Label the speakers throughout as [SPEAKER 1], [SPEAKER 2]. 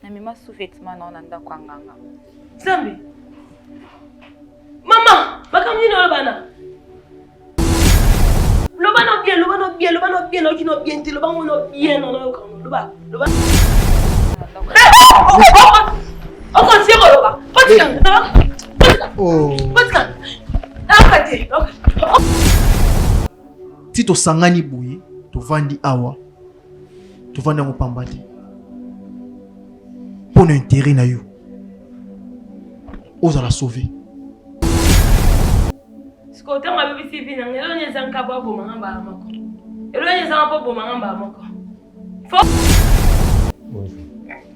[SPEAKER 1] Namema sous-vêtement na yo na ndako ya nganga.
[SPEAKER 2] Nzambe! Mama, makambo nini oloba na? Loba no bien, loba no bien, loba no bien, nayoki no bien te, loba ngo no bien, no nayoka ngo, loba, loba. Okontinue koloba, botika, botika, botika, nayoka te, nayoka.
[SPEAKER 3] Ti tosangani boye, tovandi awa, tovandi yango pamba te mpo na intérêt na yo ozala sauve.
[SPEAKER 2] Sikoyo ntango abebisi vi na ngai, eloko nini eza nkabo aboma nga mbala moko? Eloko nini ezanga mpo oboma nga mbala moko?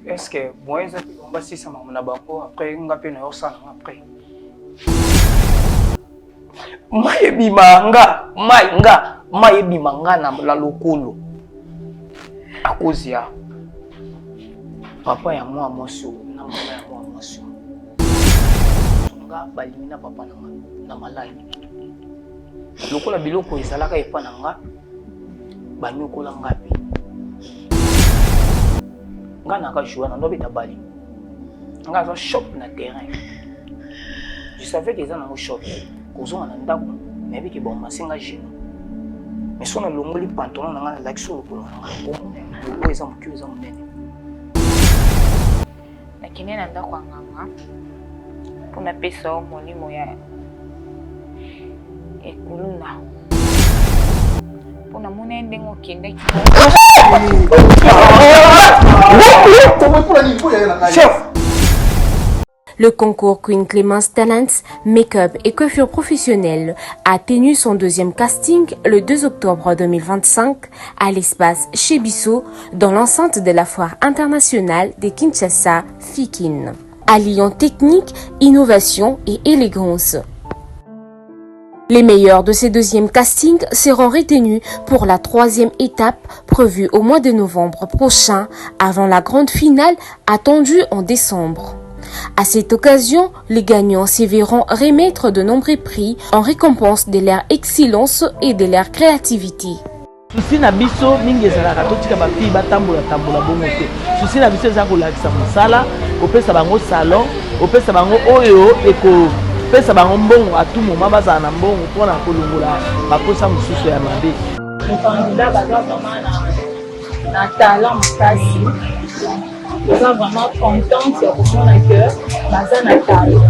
[SPEAKER 4] Est ce que moyen eza te bango basisa makambo na bango après nga mpe nayosala nga après mai ebima nga mai nga mai ebima nga na, na lokolo à cause ya papa ya mwa mwasi oyo na mama ya mwa mwasi oyo nga balingi na papa na nga na malali lokola biloko ezalaka epa na nga banyokola nga mpe nga naka joua na ndobeta bale nga aza shop na terrain je savais que eza nango shop kozonga na ndako nayebi ke baomase nga genou mais so nalongoli pantalon na nga nalakisi oyo lokolo na nga omona oyo eza moke oyo eza monene
[SPEAKER 1] Nakende na ndako ya nganga mpo napesa yo molimo ya ekuluna mpo namoni ye ndenge okendaki.
[SPEAKER 4] Chef!
[SPEAKER 5] Le concours Queen Clémence Talents, Make-up et coiffure professionnelle a tenu son deuxième casting le 2 octobre 2025 à l'espace chez Bissot dans l'enceinte de la foire internationale de Kinshasa, Fikin. Alliant technique, innovation et élégance. Les meilleurs de ces deuxièmes castings seront retenus pour la troisième étape prévue au mois de novembre prochain avant la grande finale attendue en décembre. À cette occasion, les gagnants se verront remettre de nombreux prix en récompense de leur excellence et de leur créativité.
[SPEAKER 6] Souci na biso mingi ezalaka totika ba filles batambola tambola bongo te. Souci na biso eza kolakisa mosala, kopesa bango salon, kopesa bango oyo ekopesa bango mbongo à tout moment bazala na mbongo mpona kolongola baposa mosusu ya mabe.
[SPEAKER 7] Candidat baza vraiment na, na talent makasi toza vraiment contente ya komona que baza na talent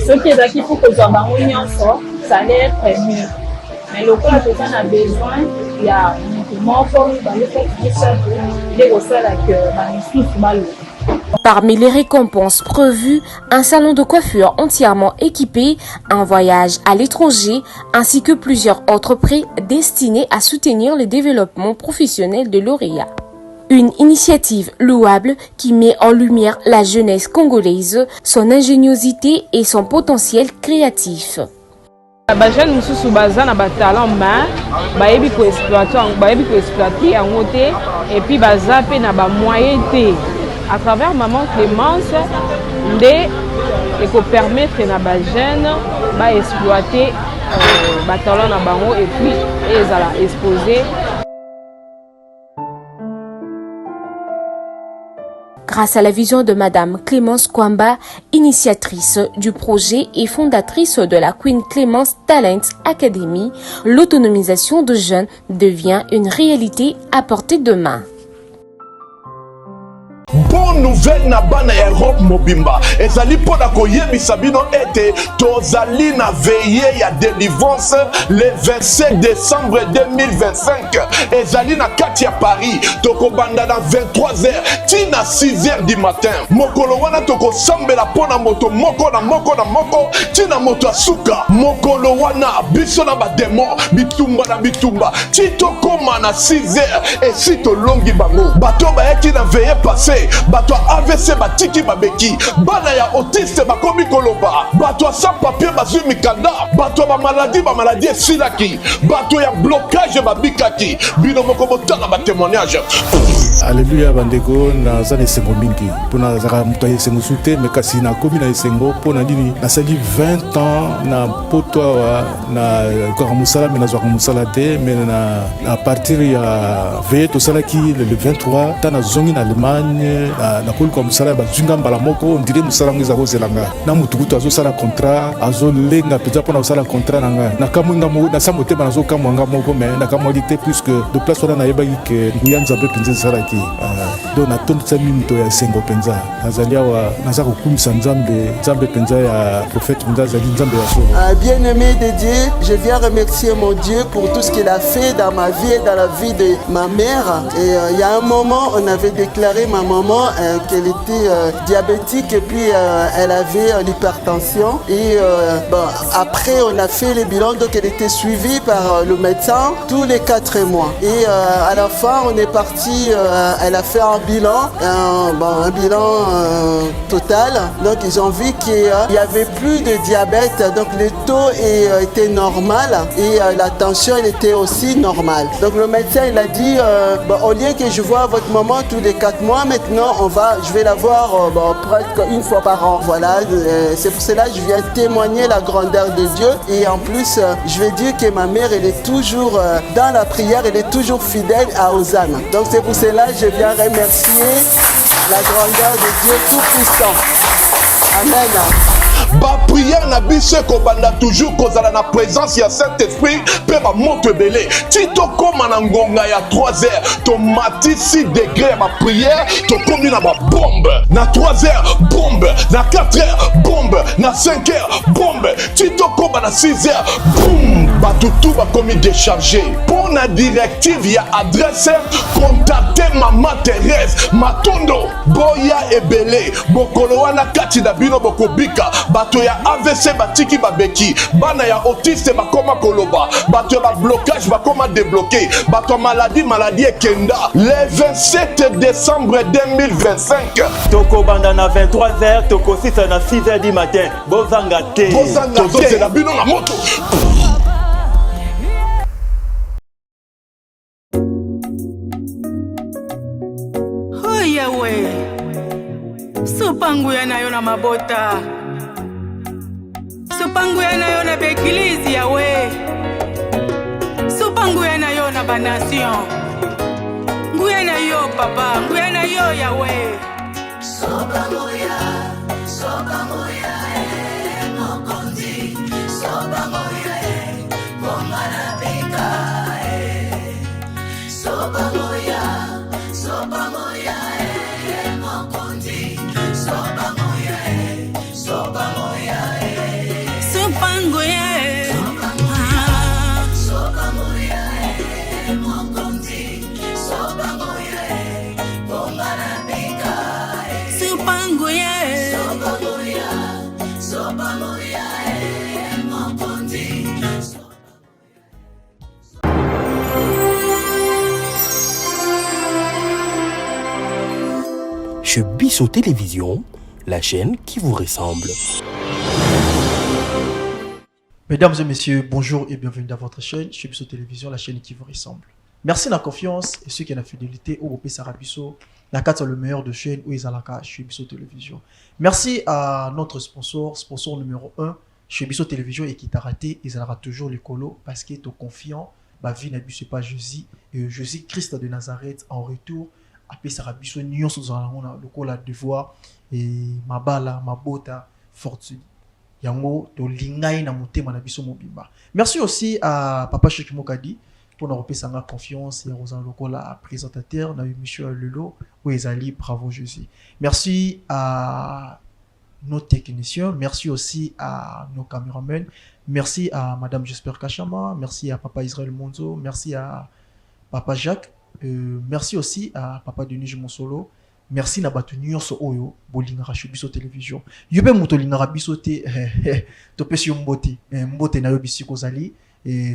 [SPEAKER 7] soki ezalaki mpo kozwa bango nyonso ça allait être mieux mais lokola toza na besoin ya moto moko mibale kati misato nde kosala que bamisusu baloba
[SPEAKER 5] Parmi les récompenses prévues, un salon de coiffure entièrement équipé, un voyage à l'étranger, ainsi que plusieurs autres prix destinés à soutenir le développement professionnel de lauréats. Une initiative louable qui met en lumière la jeunesse congolaise, son ingéniosité et son potentiel créatif.
[SPEAKER 8] Ba jeunes mosusu baza na ba talent mais bayebi ko exploiter bayebi ko exploiter yango te et puis baza pe na ba moyens te à travers maman Clémence nde eko permettre na ba jeunes ba exploiter euh, ba talent na bango et puis ezala exposé
[SPEAKER 5] Grâce à la vision de Madame Clémence Kwamba, initiatrice du projet et fondatrice de la Queen Clémence Talent Academy, l'autonomisation de jeunes devient une réalité à portée de main.
[SPEAKER 9] Bonne nouvelle na bana ya Europe mobimba ezali mpo na koyebisa bino ete tozali na veille ya délivrance le 27 décembre 2025 ezali na kati ya Paris. Tokobanda na 23h ti na 6h du matin. Mokolo wana tokosambela mpo na moto moko na moko na moko ti na moto ya suka. Mokolo wana biso na bademo bitumba na bitumba ti tokoma na 6 heures esi tolongi bango. Bato bayaki na veille passe, bato ya AVC batiki babeki, bana ya autiste bakomi koloba, bato ya sans papier bazwi mikanda, bato ya bamaladi bamaladi esilaki, bato ya blocage babikaki. Bino moko botala ba témoignage.
[SPEAKER 10] Alleluia bandeko, naza na esengo mingi mpo nazalaka moto ya esengo su te, me kasi nakomi na esengo mpo na nini? Nasali 20 ans na poto awa nalukaka mosala me nazwaka mosala te me na à partir ya veye tosalaki le 23 ntan nazongi na allemagne Nakoluka mosala, bazwi nga mbala moko, ondire mosala yango eza kozela nga. Na motu kutu azosala contrat, azolenga mpenza mpona kosala contrat na nga. Nakamwi nga moko, nasa motema nazokamwa nga moko, mais nakamwaki te puisque de place wana nayebaki ke nguya Nzambe mpenza esalaki. Donc natondisami moto ya esengo mpenza. Nazali awa, naza kokumisa Nzambe, Nzambe mpenza ya prophète, mpenza azali Nzambe ya solo.
[SPEAKER 11] Bien-aimé de Dieu, je viens remercier mon Dieu pour tout ce qu'il a fait dans ma vie et dans la vie de ma mère. Et il y a un moment, on avait déclaré ma maman qu'elle était diabétique et puis elle avait l'hypertension. Et bon, après, on a fait les bilans, donc elle était suivie par le médecin tous les 4 mois. Et à la fin, on est parti, elle a fait un bilan, bon, un bilan total. Donc ils ont vu qu'il n'y avait plus de diabète, donc le taux était normal et la tension elle était aussi normale. Donc le médecin il a dit, bon, au lieu que je vois votre maman tous les 4 mois, maintenant je vais la voir bon, presque une fois par an. Voilà, c'est pour cela que je viens témoigner la grandeur de Dieu et en plus je vais dire que ma mère elle est toujours dans la prière, elle est toujours fidèle à Hosanna. Donc c'est pour cela que je viens remercier la grandeur de Dieu Tout-Puissant. Amen.
[SPEAKER 9] Baprière na biso ekobanda toujours kozala na présence ya Saint-Esprit mpe bamoto ebele ti tokóma na ngonga ya 3 heures. Tomatisi degré ya baprière, tokómi na babombe na 3 heures, bombe na 4 heures, bombe na 5 heures, bombe ti tokóma na 6 heures, boum, bato tu bakomi déchargé. Mpo na directive ya adresse, contacte Mama Thérèse Matondo. Boya ebele mokolo wana, kati na bino bokobika. Bato ya AVC batiki babeki, bana ya autiste bakoma koloba, bato ya bablocage bakoma débloqué, bato ya maladie, maladie ekenda. Le 27 décembre 2025.
[SPEAKER 12] Tokobanda na 23h, tokosisa na 6h du matin. Bozanga te.
[SPEAKER 9] Bozanga, tozozela bino na moto.
[SPEAKER 13] Oh Yawe, sopa nguya na yo na mabota, sopa nguya na yo na baeglize. Yawe, sopa nguya na yo na banation. Nguya na yo Papa, nguya na yo Yawe.
[SPEAKER 14] Sopa nguya, sopa nguya, eh, Mokonzi, sopa nguya, eh, Bonga na bika, eh. Sopa nguya, sopa nguya, eh, Mokonzi, sopa nguya, eh, sopa nguya, eh.
[SPEAKER 13] Sopa nguya, eh.
[SPEAKER 14] Ah. Sopa nguya, eh, Mokonzi, sopa nguya, eh, Bonga na bika, eh.
[SPEAKER 13] Sopa nguya, eh.
[SPEAKER 14] Sopa nguya, sopa nguya, eh, Mokonzi.
[SPEAKER 15] Chez Bisso Télévision, la chaîne qui vous ressemble.
[SPEAKER 3] Mesdames et messieurs, bonjour et bienvenue dans votre chaîne, chez Bisso Télévision, la chaîne qui vous ressemble. Merci de la confiance et ceux qui ont la fidélité au groupe Sarabiso, la 4 le meilleur de chaîne ou Ezalaka chez Bisso Télévision. Merci à notre sponsor, sponsor numéro 1 chez Bisso Télévision et qui t'a raté, Ezalaka toujours le colo parce qu'il est confiant, ba vie na biso pas Jésus et Jésus Christ de Nazareth en retour apesaka biso nyonso tozala nango na lokola devoir e mabala, mabota, fortune. Yango tolinga ye na motema na biso mobimba. Merci aussi à papa Chik Mokadi mpona kopesanga confiance ya kozala lokola présentateur na émission ya lelo oyo ezali Bravo Jésus. Merci à nos techniciens, merci aussi à nos caméramens, merci à Madame J'espère Kachama, merci à Papa Israël Monzo, merci à Papa Jacques, merci aussi à Papa Denis Monsolo, merci na bato nyonso oyo bolingaka chez Biso Télévision. Yo mpe moto olingaka biso te, topesi yo mbote, mbote na yo bisika ozali.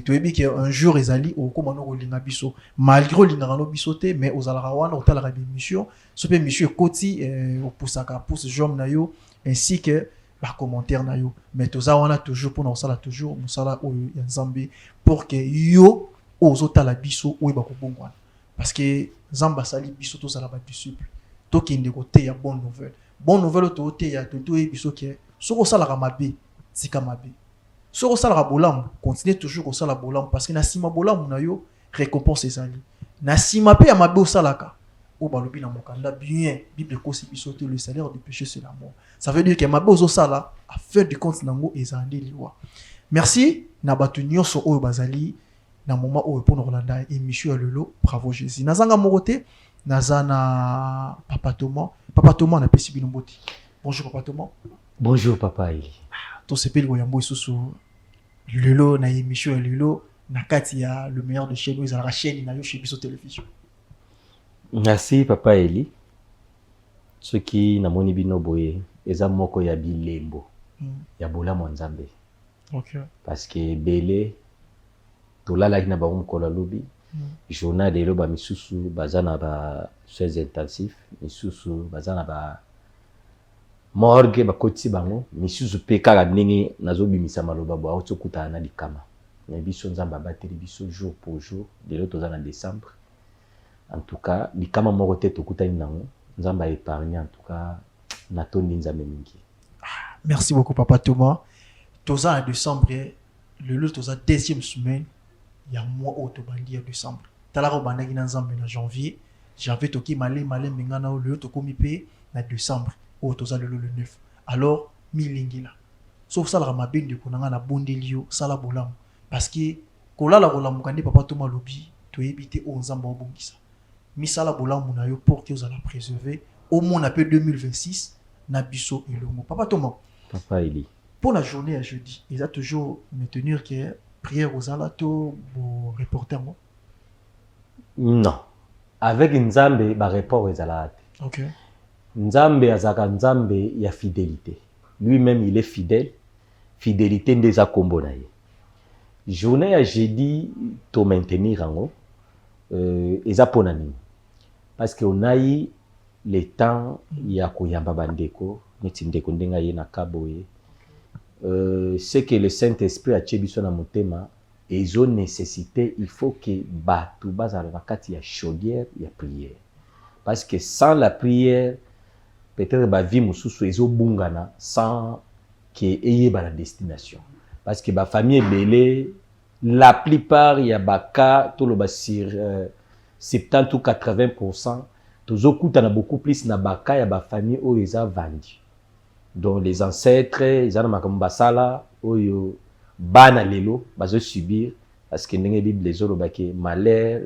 [SPEAKER 3] Toyebi ke un jour ezali okóma no kolinga biso malgré olingaka no biso te, mais ozalaka wana, otalaka baémission. So mpe émission ekoti, opusaka pouce jaune na yo ainsi que bacommentaire na yo. Mais toza wana toujours mpona kosala toujours mosala oyo ya Nzambe pour que yo oyo ozotala biso oyeba kobongwana, parce que Nzambe asali biso tozala badisciple, tokende koteya bonne nouvelle. Bonne nouvelle oyo tooteya, toyebi biso ke soki osalaka mabe, tika mabe. Soki osalaka bolamu, continue toujours kosala bolamu, parce que na nsima bolamu na yo récompense ezali. Na nsima mpe ya mabe osalaka. Oyo balobi na mokanda bien, Bible ekosi biso te, le salaire du péché c'est la mort. Ça veut dire que mabe ozosala, à fin du compte nango ezala nde liwa. Merci na bato nyonso oyo bazali na moment oyo mpona kolanda émission ya lelo. Bravo Jésus. Nazanga moko te, naza na Papa Thomas. Papa Thomas, napesi bino mbote. Bonjour Papa Thomas.
[SPEAKER 16] Bonjour Papa Eli.
[SPEAKER 3] Tosepeli koyambo lisusu lelo na émission ya lelo na kati ya le meilleur de chaîne oyo ezalaka chaîne na yo chez biso télévision.
[SPEAKER 16] Merci Papa Eli. Soki namoni bino boye eza moko ya bilembo ya bolamu ya Nzambe. Parce que ebele tolalaki na bango mokolo ya lobi, journal lelo ba misusu baza na ba soins intensifs, misusu baza na ba morgue bakotisi bango, misusu mpe kaka ndenge nazobimisa maloba boye auti okutana na likama. Mais biso Nzambe abateli biso jour pour jour, lelo toza na décembre. En tout cas likama moko te tokutani nango, Nzambe a épargne. En tout cas natondi Nzambe mingi.
[SPEAKER 3] Merci beaucoup Papa Thomas. Toza na décembre, lelo toza deuxième semaine ya mois oyo tobandi ya décembre. Talaka, obandaki na Nzambe na janvier. Janvier toki malembe malembe, nga na oyo lelo tokomi mpe na décembre oyo toza lelo le 9. Alors milingela, so osalaka mabe, ndeko na nga, nabondeli yo, sala bolamu, parce que kolala kolamuka nde Papa Toma alobi, toyebi te oyo Nzambe aobongisa. Misala bolamu na yo pour que ozala préservé, omona mpe 2026 na biso elongo. Papa Toma.
[SPEAKER 16] Papa Eli.
[SPEAKER 3] Pour la journée ya jeudi, eza toujours maintenir que prière ozala to boreporter yango?
[SPEAKER 16] Non, avec Nzambe bareport ezalaka te. Nzambe azalaka Nzambe ya fidélité, lui-même il est fidèle, fidélité nde eza nkombo na ye. Journée ya jeudi tomaintenir yango, eza mpona nini? Parce que on a eu le temps ya koyamba bandeko neti ndeko ndenge aye na ka boye, ce que le Saint-Esprit atie biso na motema ezo nécessité, il faut que bato bazala na kati ya chaudière ya prière, parce que sans la prière peut-être bavie mosusu ezobungana sans que eyeba na destination, parce que bafamille ebele, la plupart ya bacas, toloba sur 70 ou 80, tozokutana beaucoup plus na bacas ya bafamille oyo eza vendu, donc les ancêtres eza na makambo basala oyo bana lelo bazosubir, parce que ndenge Bible ezolobaki, malheur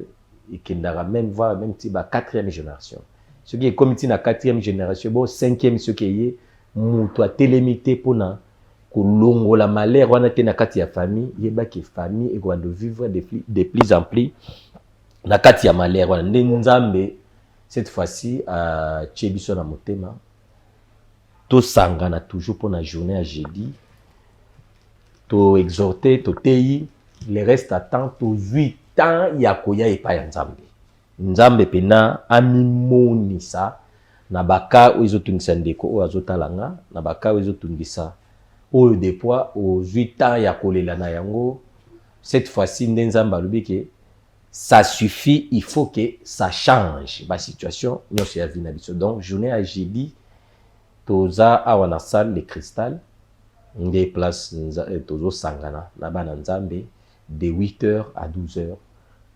[SPEAKER 16] ekendaka même voire même ti ba quatrième génération. Soki ekomi ti na quatrième génération, bon, cinquième, soki eye moto atelemi te mpona kolongola malheur wana te na kati ya famille, yebaki famille ekobanda vivre de plus en plus na kati ya malheur wana. Nde Nzambe cette fois-ci atie biso na motema tosangana toujours mpona journée ya jeudi, toexhorte, toteyi, le reste à temps tozwi temps ya koya epai ya Nzambe. Nzambe mpena amimonisa na bacas oyo ezotungisa ndeko oyo azotala nga, na bacas oyo ezotungisa oyo depuis ozwi temps ya kolela na yango. Cette fois-ci nde Nzambe alobi ke ça suffit, il faut que ça change basituation nyonso ya vie na biso. Donc journée ya jeudi toza awa na salle de cristal, nde place tozosangana na bana Nzambe de 8 h à 12 h,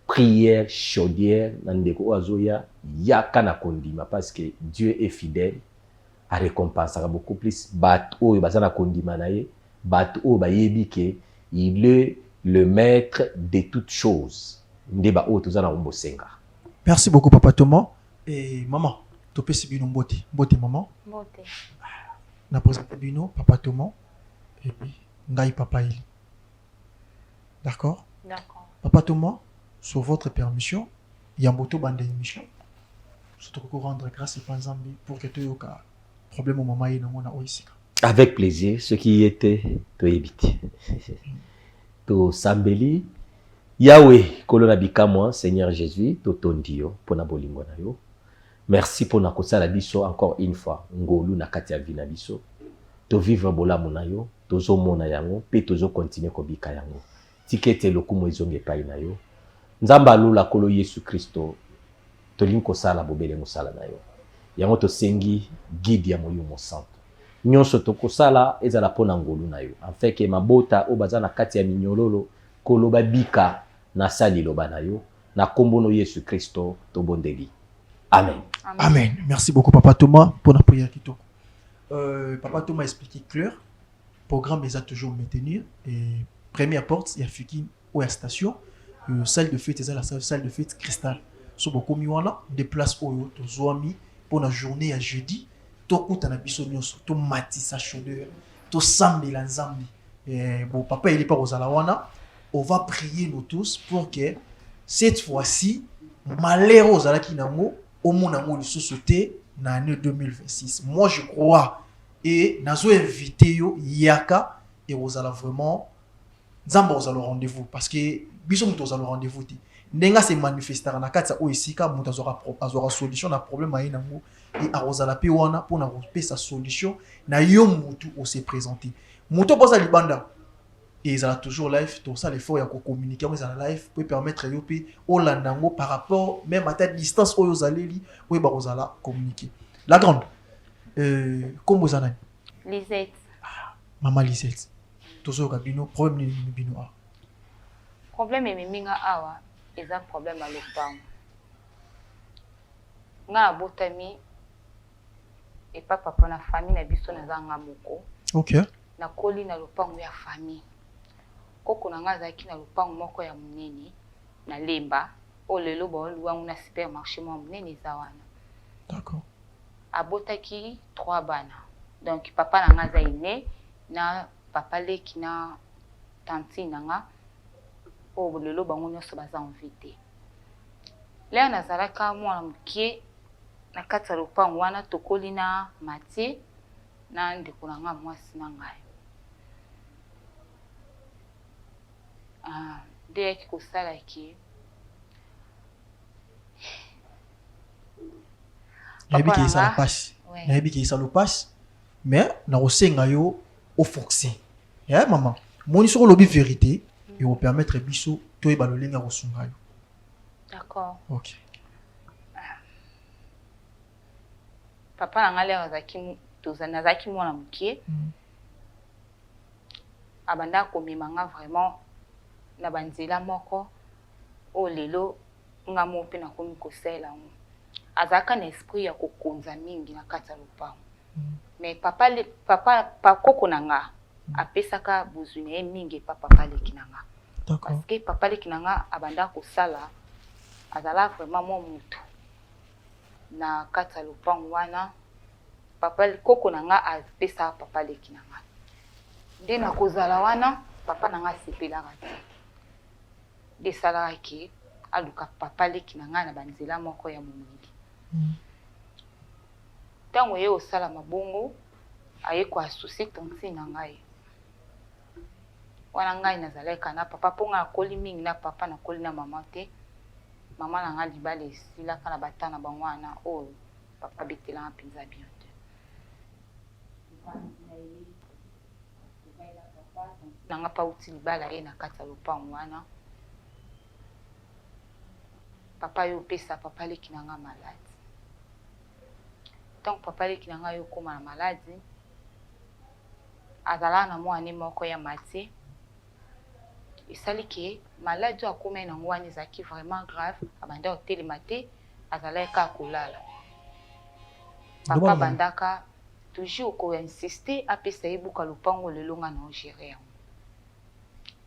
[SPEAKER 16] prière chaudière. Na ndeko oyo azoya, yaka na kondima, parce que Dieu est fidèle, arécompensaka beaucoup plus bato oyo baza na kondima na ye, bato oyo bayebi ke il est le maître de toutes choses, nde baoyo toza na bosenga.
[SPEAKER 3] Merci beaucoup Papa Thomas. Et maman, topesi bino mbote. Mbote maman.
[SPEAKER 1] Mbote.
[SPEAKER 3] Na présente bino Papa Thomas et puis ngai Papa Eli. D'accord?
[SPEAKER 1] D'accord.
[SPEAKER 3] Papa Thomas, sur votre permission, yambo tobanda émission, surtout rendre grâce epa Nzambe pour que toyoka problème mama ye nango na oyo esika.
[SPEAKER 16] Avec plaisir. Soki ye te, toyebi te. Tosambeli. Yawe Nkolo na bikamwa, Seigneur Jésus, totondi yo mpona bolingo na yo. Merci mpona kosala biso encore une fois ngolu na kati ya vie na biso. Tovivre bolamu na yo, tozomona yango mpe tozokontinue kobika yango. Tika ete lokumu ezonga epai na yo, Nzambe alola, Nkolo Yesu Kristo. Tolingi kosala bobele mosala na yo, yango tosengi guide ya Molimo Mosantu. Nyonso tokosala ezala mpo na ngolu na yo, afin ke mabota oyo baza na kati ya minyololo koloba bika na sa liloba na yo. Na nkombo no Yesu Kristo tobondeli. Amen.
[SPEAKER 3] Amen. Merci beaucoup, Papa Thomas, pour la prière kitoko. Papa Thomas a expliqué clair. Programme les a toujours maintenir. Et première porte, il y a Fikin ou la station. Salle de fête, c'est la salle de fête cristal. So bokomi wana, des places oyo tozwami pour la journée à jeudi. Tokutana biso nyonso, tomatisa chandeur, tosambela Nzambe. Et bon, papa il est pas kozala wana. On va prier nous tous pour que cette fois-ci malheur ozalaki nango omona yango lisusu te na année 2026. Moi je crois et nazo invité yo yaka et ozala vraiment Nzambe ozala au rendez-vous parce que biso moto ozala au rendez-vous te. Ndenge ase manifestaka na kati ya oyo esika moto azwaka solution na problème aye nango et akozala mpe wana mpona kopesa solution na yo motu ose présenter. Moto mpo aza libanda et ezala toujours live, tosala effort ya kocommuniquer yango ezala live po permettre yo mpe olanda yango par rapport même ata distance oyo ozaleli, oyeba kozala communiquer. La grande, kombo eza nani?
[SPEAKER 1] Lisette.
[SPEAKER 3] Mama Lisette, tozoyoka bino. Problème nini ememi bino awa?
[SPEAKER 1] Problème ememi nga awa eza problème ya lopango. Nga nabotami epa papa na famille na biso, naza nga moko. Nakoli na lopango ya famille. Koko na nga azalaki na lopango moko ya monene na Lemba, oyo lelo baoluwa yango na supermarché moko ya monene eza wana. Abotaki trois bana. Donc papa na nga aza aîné na papa leki na tantine na nga, oyo lelo bango nyonso baza en vie te. Lere nazalaka mwana moke na kati ya lopango wana, tokoli na Matie na ndeko na nga mwasi na ngai. Ah, nde yaki kosala ke
[SPEAKER 3] Nayebi
[SPEAKER 1] papa
[SPEAKER 3] ke
[SPEAKER 1] na
[SPEAKER 3] esala
[SPEAKER 1] nga
[SPEAKER 3] pasi.
[SPEAKER 1] Ouais.
[SPEAKER 3] Nayebi ke esala pasi, mais nakosenga yo oforce ya mama. Moni, soki olobi vérité, ekopermettre biso toyeba lolenge ya kosunga yo.
[SPEAKER 1] D'accord.
[SPEAKER 3] Ok.
[SPEAKER 1] Papa na nga lere azalaki, nazalaki mwana moke, abanda komema nga vraiment na banzela moko oyo lelo nga moko mpe nakomi kosalela yango. Azalaka na esprit ya kokonza mingi na kati ya lopango, mais papa koko na nga apesaka bozwi na ye mingi epa papa leki na nga, parce que papa leki na nga abanda kosala, azala vraiment mwa motu na kati ya lopango wana. Papa koko na nga apesaka papa leki na nga. Nde na kozala wana, papa na nga asepelaka te. Nde esalaka ke aluka papa leki na ngai na banzela moko ya momeli. Ntango ye osalama bongo, aye koassocier tantine na ngai wana. Ngai nazalaki na papa mpo ngai nakoli mingi na papa, nakoli na mama te. Mama na ngai libala esilaka na bata na bango wana oyo papa abetelanga mpenza bien te. Nanga mpe auti libala ye na kati ya lopango wana, papa yo opesa papa leki na nga maladi. Ntango papa leki na ngai okóma na maladi, azalaka na mwana moko ya Matie. Esali ke maladi oyo akomai nango wana ezalaki vraiment grave, abanda kotelema te, azalaki kaka kolala. Papa bandaka toujours koinsiste apesa ye buka lopango. Lelo nga na ogérer yango,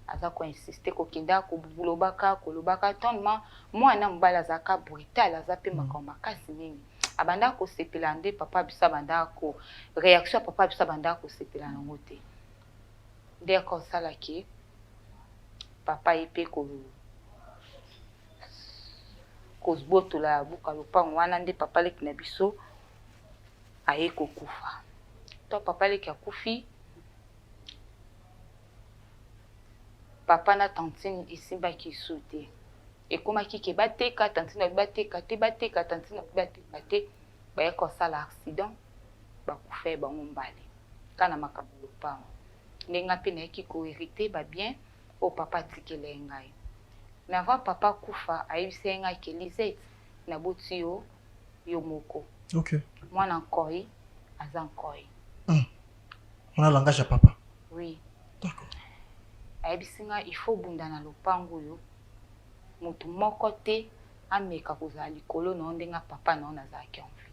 [SPEAKER 1] aza koinsiste, kokenda kolobaka kolobaka tellement. Mwana mobali azalaka brutal, aza mpe makambo makasi mingi. Abandaka kosepela nde papa biso abandaka ko réaction ya papa biso, abandaka kosepela nango te. Nde akosalaki papa ye mpe kobotola buka lopango wana. Nde papa leki na biso aye kokufa. To papa leki akufi, papa na tantine esimbaki esu te. Ekomaki ke bateka. Tantine alobi bateka te, bateka. Tantine alobi bateka te. Baye kosala accident, bakufa ye bango mbale kaka na makambo lopango. Ndenge mpe nayaki kohériter babien oyo papa atikela ye ngai. Mais avant papa akufa, ayebisa ye ngai ke: "Lisette, naboti yo yo moko." Mwana nkoi aza nkoi.
[SPEAKER 3] Wana langage ya papa.
[SPEAKER 1] Oui. Ayebisi ngai il faut bunda na lopango oyo, motu moko te. ameka kozala likolo na yo ndenge papa na yo nazalaki en vie.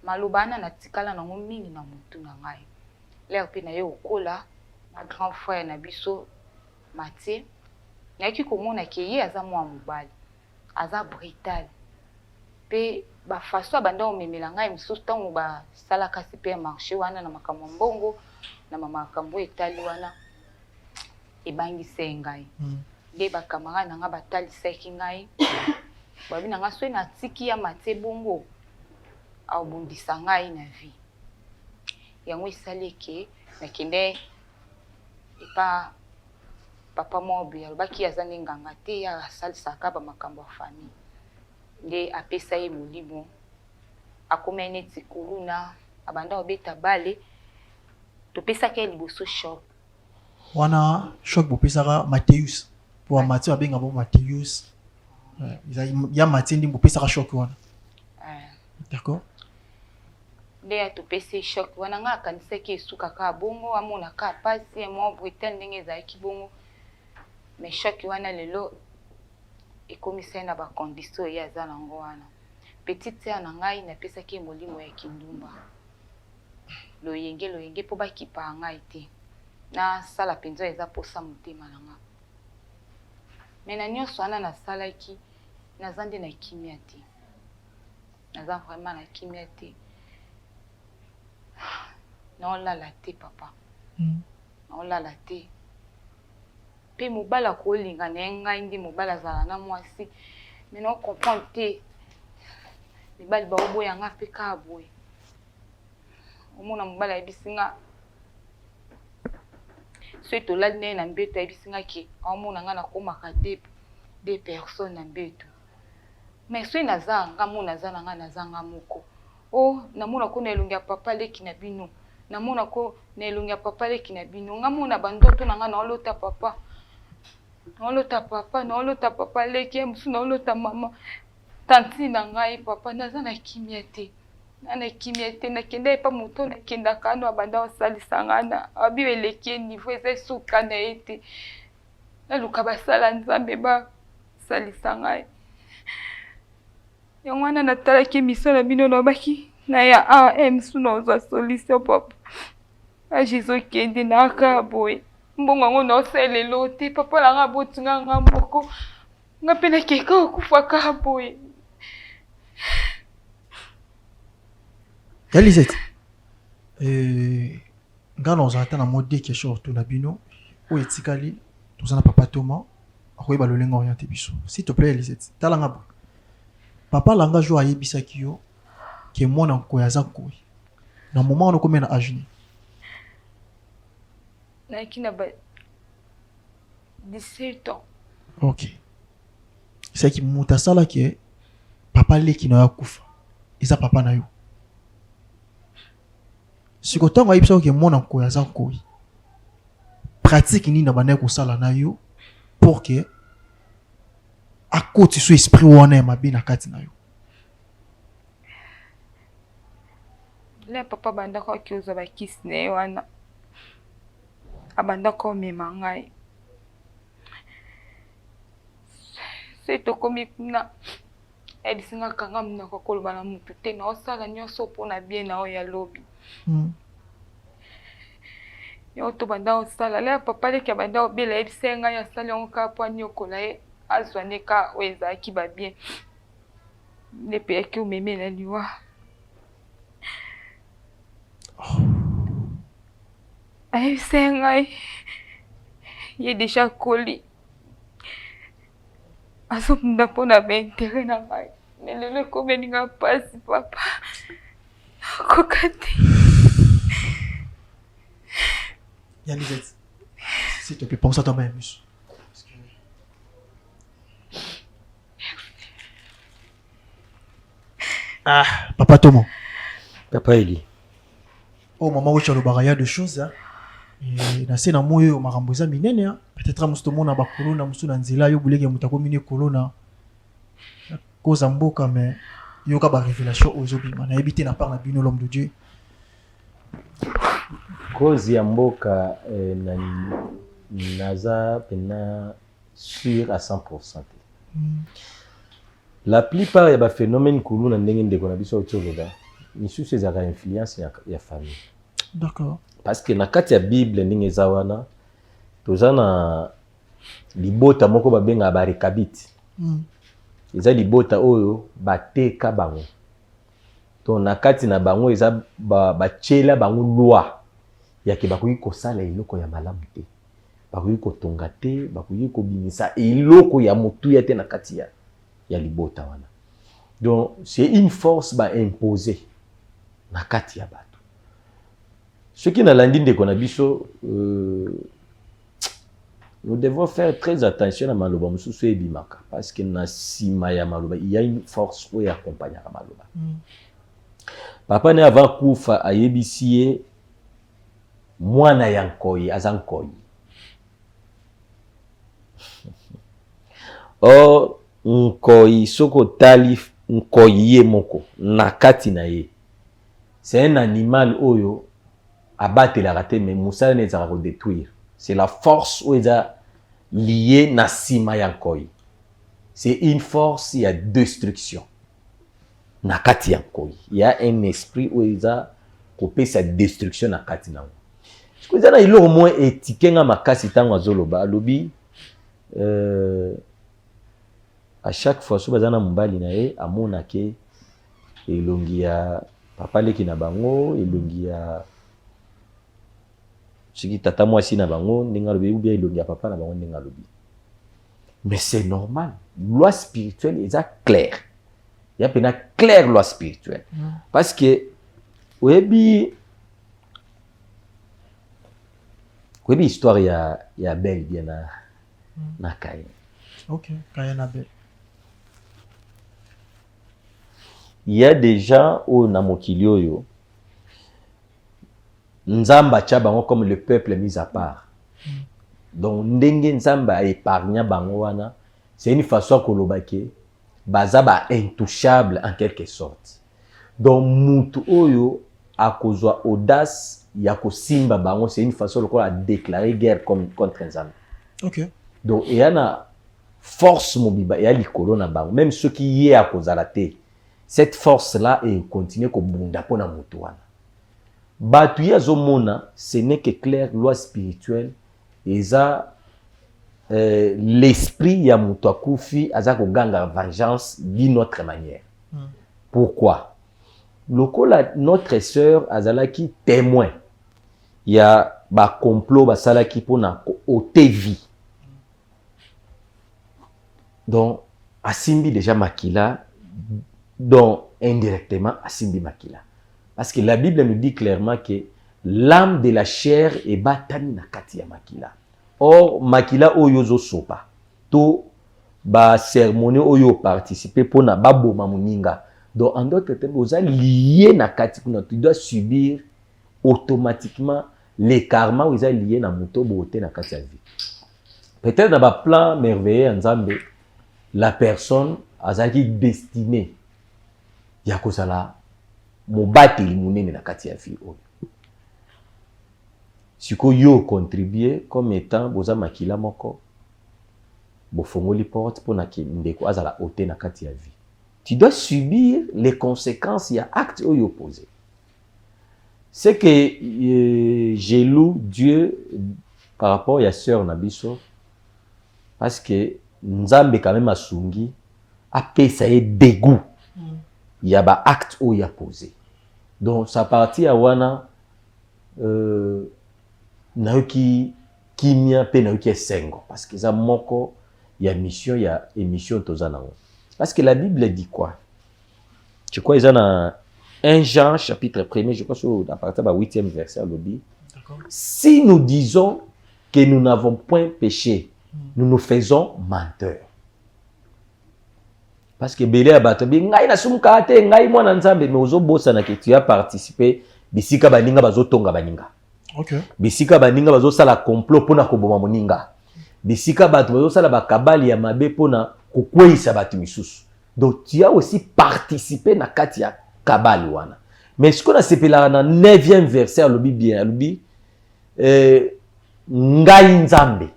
[SPEAKER 1] Maloba wana natikala nango mingi na mutu na ngai. L'heure pe naye kokola na grand frère na biso Mathieu, nayaki komona ke ye aza mwana mobali, aza brutal pe ba façon abanda komemela ngai misusu tango basalaka super marche wana na makambo ya mbongo na ba makambo oyo etali wana ebangisa ye ngai. Nde ba camarade na ngai batalisaki ngai, balobi na ngai soki natiki ya Mathieu bongo akobundisa ngai na vie. Yango esali ke nakende epa papa moko boye, alobaki aza nde nganga te, ye asalisaka ba makambo ya famille. Nde apesa ye molimo, akomaki neti kuluna, abanda kobeta bale, topesaki ye liboso choc.
[SPEAKER 3] Wana choc bopesaka Matheus, po ba Mathieu babenga bango Matheus, ya Mathieu nde bopesaka choc wana. D'accord.
[SPEAKER 1] Nde ya topesi ye choc wana, nga akanisaki esuka kaka bongo, amona kaka pasi ya mwa brutal ndenge ezalaki bongo, mais choc wana lelo ekomisa ye na ba conditions ye aza nango wana. Petite sœur na ngai napesaki ye molimo ya kindumba, loyenge loyenge po bakipaka ngai te, nasala penza oyo eza posa motema na nga. Mais na nionso wana nasalaki, naza nde na kimia te. Naza vraiment na kimia te. Naolala te papa. Naolala te. Pe mobali akolinga na ye ngai nde mobali azala na mwasi. Mais nao comprendre te. Mibali baoboya nga pe kaka boye. Omona mobali ayebisi nga soki tolali na ye na mbeto ayebisi nga ke aomona nga nakomaka deux personnes na mbeto. Mais soki naza nga moko naza na nga naza nga moko oh namona ko na elongi ya papa leki na bino namona ko na elongi ya papa leki na bino nga moko na ba ndoto na nga naolota papa naolota papa naolota papa leki ya mosusu naolota mama tantine na ngai papa naza na kimia te na na kimia te nakenda epa moto nakendaka ano abanda kosalisa nga na abi eleki ye niveau eza esuka na ye te naluka basala nzambe ba salisa ngai yango wana natalaki emission na bino nalobaki naya awa eh, mosusu nazwa solution papa age ezokende naka boye mbongo yango naosala lelo te papa na ngai aboti nga nga moko nga mpe nakeka kokufa kaka boye
[SPEAKER 3] ya Lisette euh, nga nazala ata na mwa deux questions otuna bino oyo etikali toza na papa Thomas akoyeba lolenge oriente biso s'il te plaît Lisette tala nga boye papa langa jour ayebisaki yo ke mwana nkoyi aza nkoyi na moment wana okomi na age nini
[SPEAKER 1] nayaki na ba 17 ans
[SPEAKER 3] ok c'est que moto asalaki papa leki na yo akufa eza papa na yo siko ntango ayebisaki ke mwana nkoyi aza nkoyi pratique nini abandaki kosala na yo pour que akotisa esprit wana ya mabe na kati na yo
[SPEAKER 1] Le papa abandaka kozwa bakisi na ye wana abandaka komema ngai soki tokomi kuna ayebisi nga kanga monoko koloba na motu te naosala nyonso mpona bien na oyo ya lobi yango tobanda kosala le papa leki abanda kobela ayebisa ye ngai asali yango kaka mpo aniokola ye azwa nde kaka oyo ezalaki babien nde mpe yaki omeme na liwa ayebisa ye ngai ye deja akoli azobunda mpo na baintere na ngai me lelo ekomeli nga mpasi papa nakoka te
[SPEAKER 3] Ya Lisette, s'il te plaît, pense à toi-même. Ah, papa Tomo.
[SPEAKER 16] Papa Eli.
[SPEAKER 3] Oh, maman Wecha alobaka ya de choses. Hein. Et na se na moi oyo makambo eza minene hein. Peut-être mosusu tomona ba kuluna mosusu na nzela yo bulenge moto akomi ne kuluna koza mboka mais yoka ba révélation oyo ezobima nayebi te na part na bino l'homme de Dieu.
[SPEAKER 16] Cause ya mboka eh, na, naza pena sûr à 100% te. La plupart ya ba phénomène kuluna ndenge ndeko na biso auti oloba, misusu ezalaka influence ya famille. Parce que na kati ya Bible ndenge eza wana, toza na libota moko babengaka ba Rekabite. Eza libota oyo bateka bango. Donc na kati na bango eza batiela bango loi ya ke bakoki kosala eloko ya malamu te, bakoki kotonga te, bakoki kobimisa eloko ya motuya te na kati ya libota wana. Donc c'est une force ba imposer na kati ya bato. Soki nalandi ndeko na biso, nous devons faire très attention na maloba mosusu ebimaka, parce que na nsima ya maloba il y a une force oyo accompagnaka maloba. Papa ne avant kufa ayebisi ye mwana ya nkoi aza nkoi. Or nkoi, soki otali nkoi ye moko na kati na ye, c'est un animal oyo abatelaka te, mais mosala ne ezalaka kodétruire. C'est la force oyo eza lié na nsima ya nkoi, c'est une force ya destruction na kati ya nkoi. Il y a un esprit oyo eza kopesa destruction na kati nango. Sikoyo eza na eloko moko etikenga makasi ntango azoloba, alobi à chaque fois so baza na mobali na ye, amonake elongi ya papa leki na bango, elongi ya soki tata mwasi na bango ndenge alobi, ou bien elongi ya papa na bango ndenge alobi. Mais c'est normal, loi spirituelle eza claire, ya mpenza claire loi spirituelle. Parce que oyebi histoire ya Abel bien na Caïn.
[SPEAKER 3] Ok, Caïn Abel.
[SPEAKER 16] Il y a des gens oyo na mokili oyo Nzambe atia bango comme le peuple mis à part. Donc ndenge Nzambe aépargna bango wana, c'est une façon ya koloba ke baza ba intouchable en quelque sorte. Donc mutu oyo akozwa audace ya kosimba bango, c'est une façon lokola adéclarer guerre comme contre Nzambe. Donc eya na force mobimba eya likolo na bango, même soki ye akozala te, cette force là econtinue kobunda mpona motu wana. Bato ye azomona, ce n'est que claire loi spirituelle eza l'esprit ya moto akufi aza koganga vengeance d'une autre manière. Pourquoi? Lokola notre sœur azalaki témoin ya bacomplot basalaki mpona koôter vie, donc asimbi déjà makila, donc indirectement asimbi makila, parce que la Bible nous dit clairement que l'âme de la chair ebatami na kati ya makila. Or makila oyo ozosopa to bacérémonie oyo oparticipe mpona baboma moninga, donc en d'autres termes oza lié na kati kuna, tu dois subir automatiquement les karma oyo eza lié na moto boye te na kati ya vie. Peut-être na baplan merveilleux ya Nzambe, la personne azalaki destinée ya kozala mobateli monene na kati ya vie oyo. Sikoyo yo ocontribue comme étant boza makila moko, bofongoli porte mpona ke ndeko azala ôté na kati ya vie, tu dois subir les conséquences ya acte oyo opposé. C'est que j'ai loué Dieu par rapport ya sœur na biso, parce que Nzambe quand même asungi apesa ye dégoût ya baacte oyo aposé. Donc sa partie ya wana, nayoki kimia mpe nayoki esengo, parce que eza moko ya mission ya émission toza nango. Parce que la Bible dit quoi? Je crois eza na 1 Jean chapitre 1er, je crois sur à partir de 8e verset, alobi: si nous disons que nous n'avons point péché, nous nous faisons menteurs. Parce que ebele ya bato bi ngai nasumukaka te, ngai mwana Nzambe, mais ozobosana ke tu as participé bisika baninga bazotonga baninga, bisika baninga bazosala complot mpona koboma moninga, bisika bato bazosala bakabali ya mabe mpona kokweyisa bato misusu. Donc tu as aussi participé na kati ya kabali wana. Mais sikoyo nasepelaka na 9e verset, alobi bien, alobi ngai Nzambe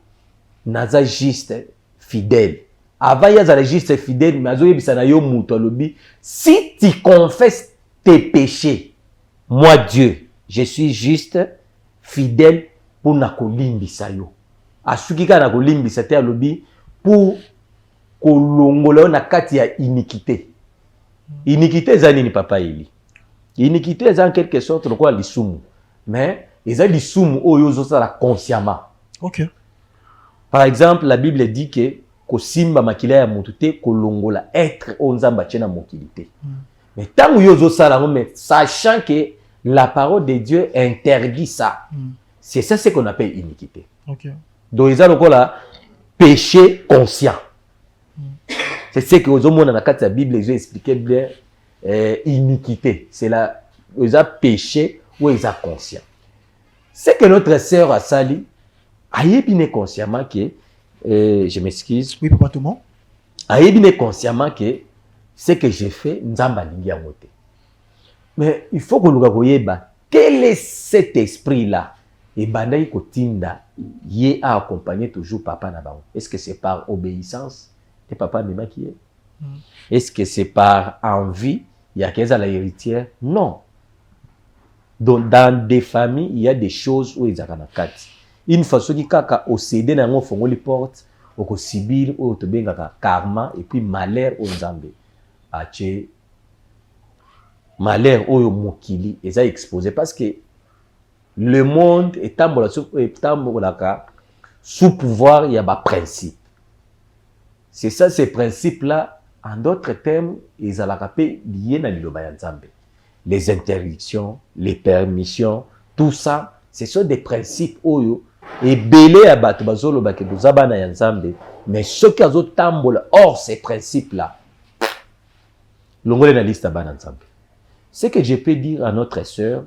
[SPEAKER 16] naza juste, fidèle. Avant ye azala juste fidèle, mais azoyebisa na yo moto alobi, si tu confesses tes péchés, moi Dieu, je suis juste fidèle mpo na kolimbisa yo. Asuki kaka na kolimbisa te, alobi pour kolongola yo na kati ya iniquité. Iniquité eza nini papa Eli? Iniquité eza en quelque sorte lokola lisumu, mais eza lisumu oyo ozosala consciemment. Par exemple, la Bible dit que kosimba makila ya motu te, kolongola être oyo Nzambe atie na mokili te. Mais ntango yo ozosala yango, mais sachant que la parole de Dieu interdit ça, c'est ça ce qu'on appelle iniquité. Donc eza lokola péché conscient. C'est ce que ozomona na kati ya Bible ezo expliquer bien iniquité. C'est la eza péché oyo eza conscient. Ce que notre sœur asali, ayebi ne consciemment que je m'excuse.
[SPEAKER 3] Oui, papa Thomas.
[SPEAKER 16] Ayebi ne consciemment que ce que j'ai fait, Nzambe alingi yango te. Mais il faut koluka koyeba quel est cet esprit là ebandaki kotinda ye a accompagner toujours papa na bango. Est-ce que c'est par obéissance te papa amemaki ye? Est-ce que c'est par envie ya kezala héritière? Non. Donc dans des familles, il y a des choses oyo ezalaka na kati. Une fois soki kaka océder na yango, ofongoli porte, okosubir oyo tobengaka karma et puis malheur oyo Nzambe atie, malheur oyo mokili eza exposé, parce que le monde etambola etambolaka sous pouvoir ya baprincipe. C'est ça, ces principes là, en d'autres termes, ezalaka mpe lié na liloba ya Nzambe. Les interdictions, les permissions, tout ça, ce sont des principes oyo ebele ya bato bazolobaka toza bana ya Nzambe, mais soki azotambola hors ces principes là, longole na liste ya bana Nzambe. Ce que je peux dire à notre sœur,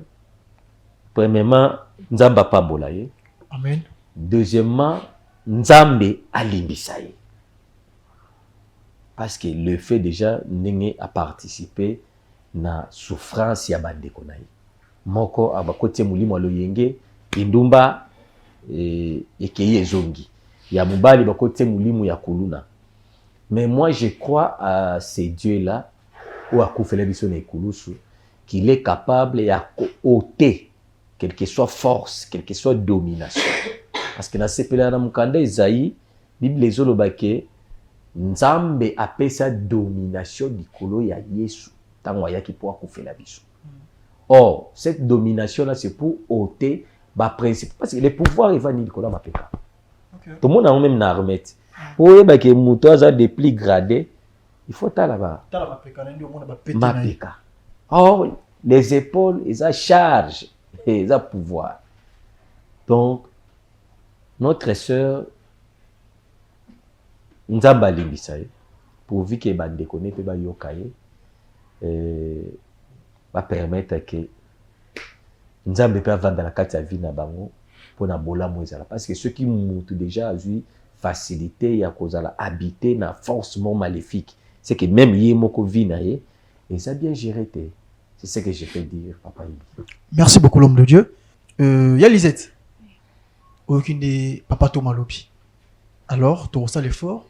[SPEAKER 16] premièrement, Nzambe apambola ye.
[SPEAKER 3] Amen.
[SPEAKER 16] Deuxièmement, Nzambe alimbisa ye, parce que le fait déjà ndenge aparticiper na souffrance ya bandeko na ye moko, abakoti ye molimo ya loyenge, indumba ekei ezongi ya mobali, bakoti ye molimo ya kuluna. Mais moi, je crois à ce Dieu là oyo akufela biso na ekulusu, qu'il est capable ya koôter quelle que soit force, quelle que soit domination, parce que nasepelaka na mokanda Ezayi, Bible ezoloba ke Nzambe apesa domination likolo ya Yesu ntango ayaki mpo akufela biso. Or cette domination là, c'est pour ôter baprincipe, parce que le pouvoir evandi likolo ya mapeka. Tomona yango même na armée te, po oyebake moto aza de plus gradé, il faut tala ba
[SPEAKER 3] Tala mapeka na ye nde omona bapete na ye.
[SPEAKER 16] Mapeka. Or les épaules eza charge, eza pouvoir. Donc notre sœur, Nzambe alimbisa ye, pourvu ke bandeko ne mpe bayoka ye, bapermettre ke Nzambe mpe avanda na kati ya vie na bango mpona bolamu ezala, parce que soki mutu déjà azwi facilité ya kozala habité na force moko maléfique, c'est que même ye moko vie na ye eza bien géré te. C'est ce que je peux dire, papa Ibi.
[SPEAKER 3] Merci beaucoup, l'homme de Dieu. Ya Lisette, oyoki nde papa Thomas alobi. Alors tokosala effort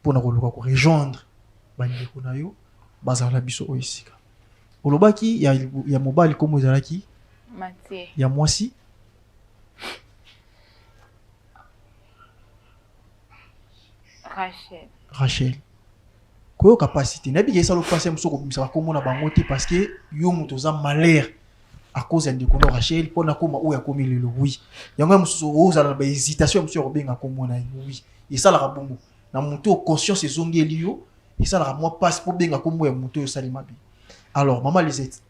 [SPEAKER 3] mpona koluka korejoindre bandeko na yo bazala na biso oyo esika olobaki ya mobali nkombo ezalaki
[SPEAKER 1] Mathieu.
[SPEAKER 3] Ya mwasi?
[SPEAKER 1] Rachel.
[SPEAKER 3] Rachel. Koyoka mpasi te, nayebi ke esala mpasi ya mosu kobimisa bakombo na bango te, parce que yo moto oza malheur à cause ya ndeko no Rachel mpo na koma oyo akomi lelo. Oui, yango ya mosusu ozala na bahésitation ya mosusu ya kobenga kombo na ye. Oui, esalaka bongo na motu oyo conscience ezongeli yo, esalaka mwa mpasi mpo benga kombo ya motu oyo osali mabe. Alors mama Lisette,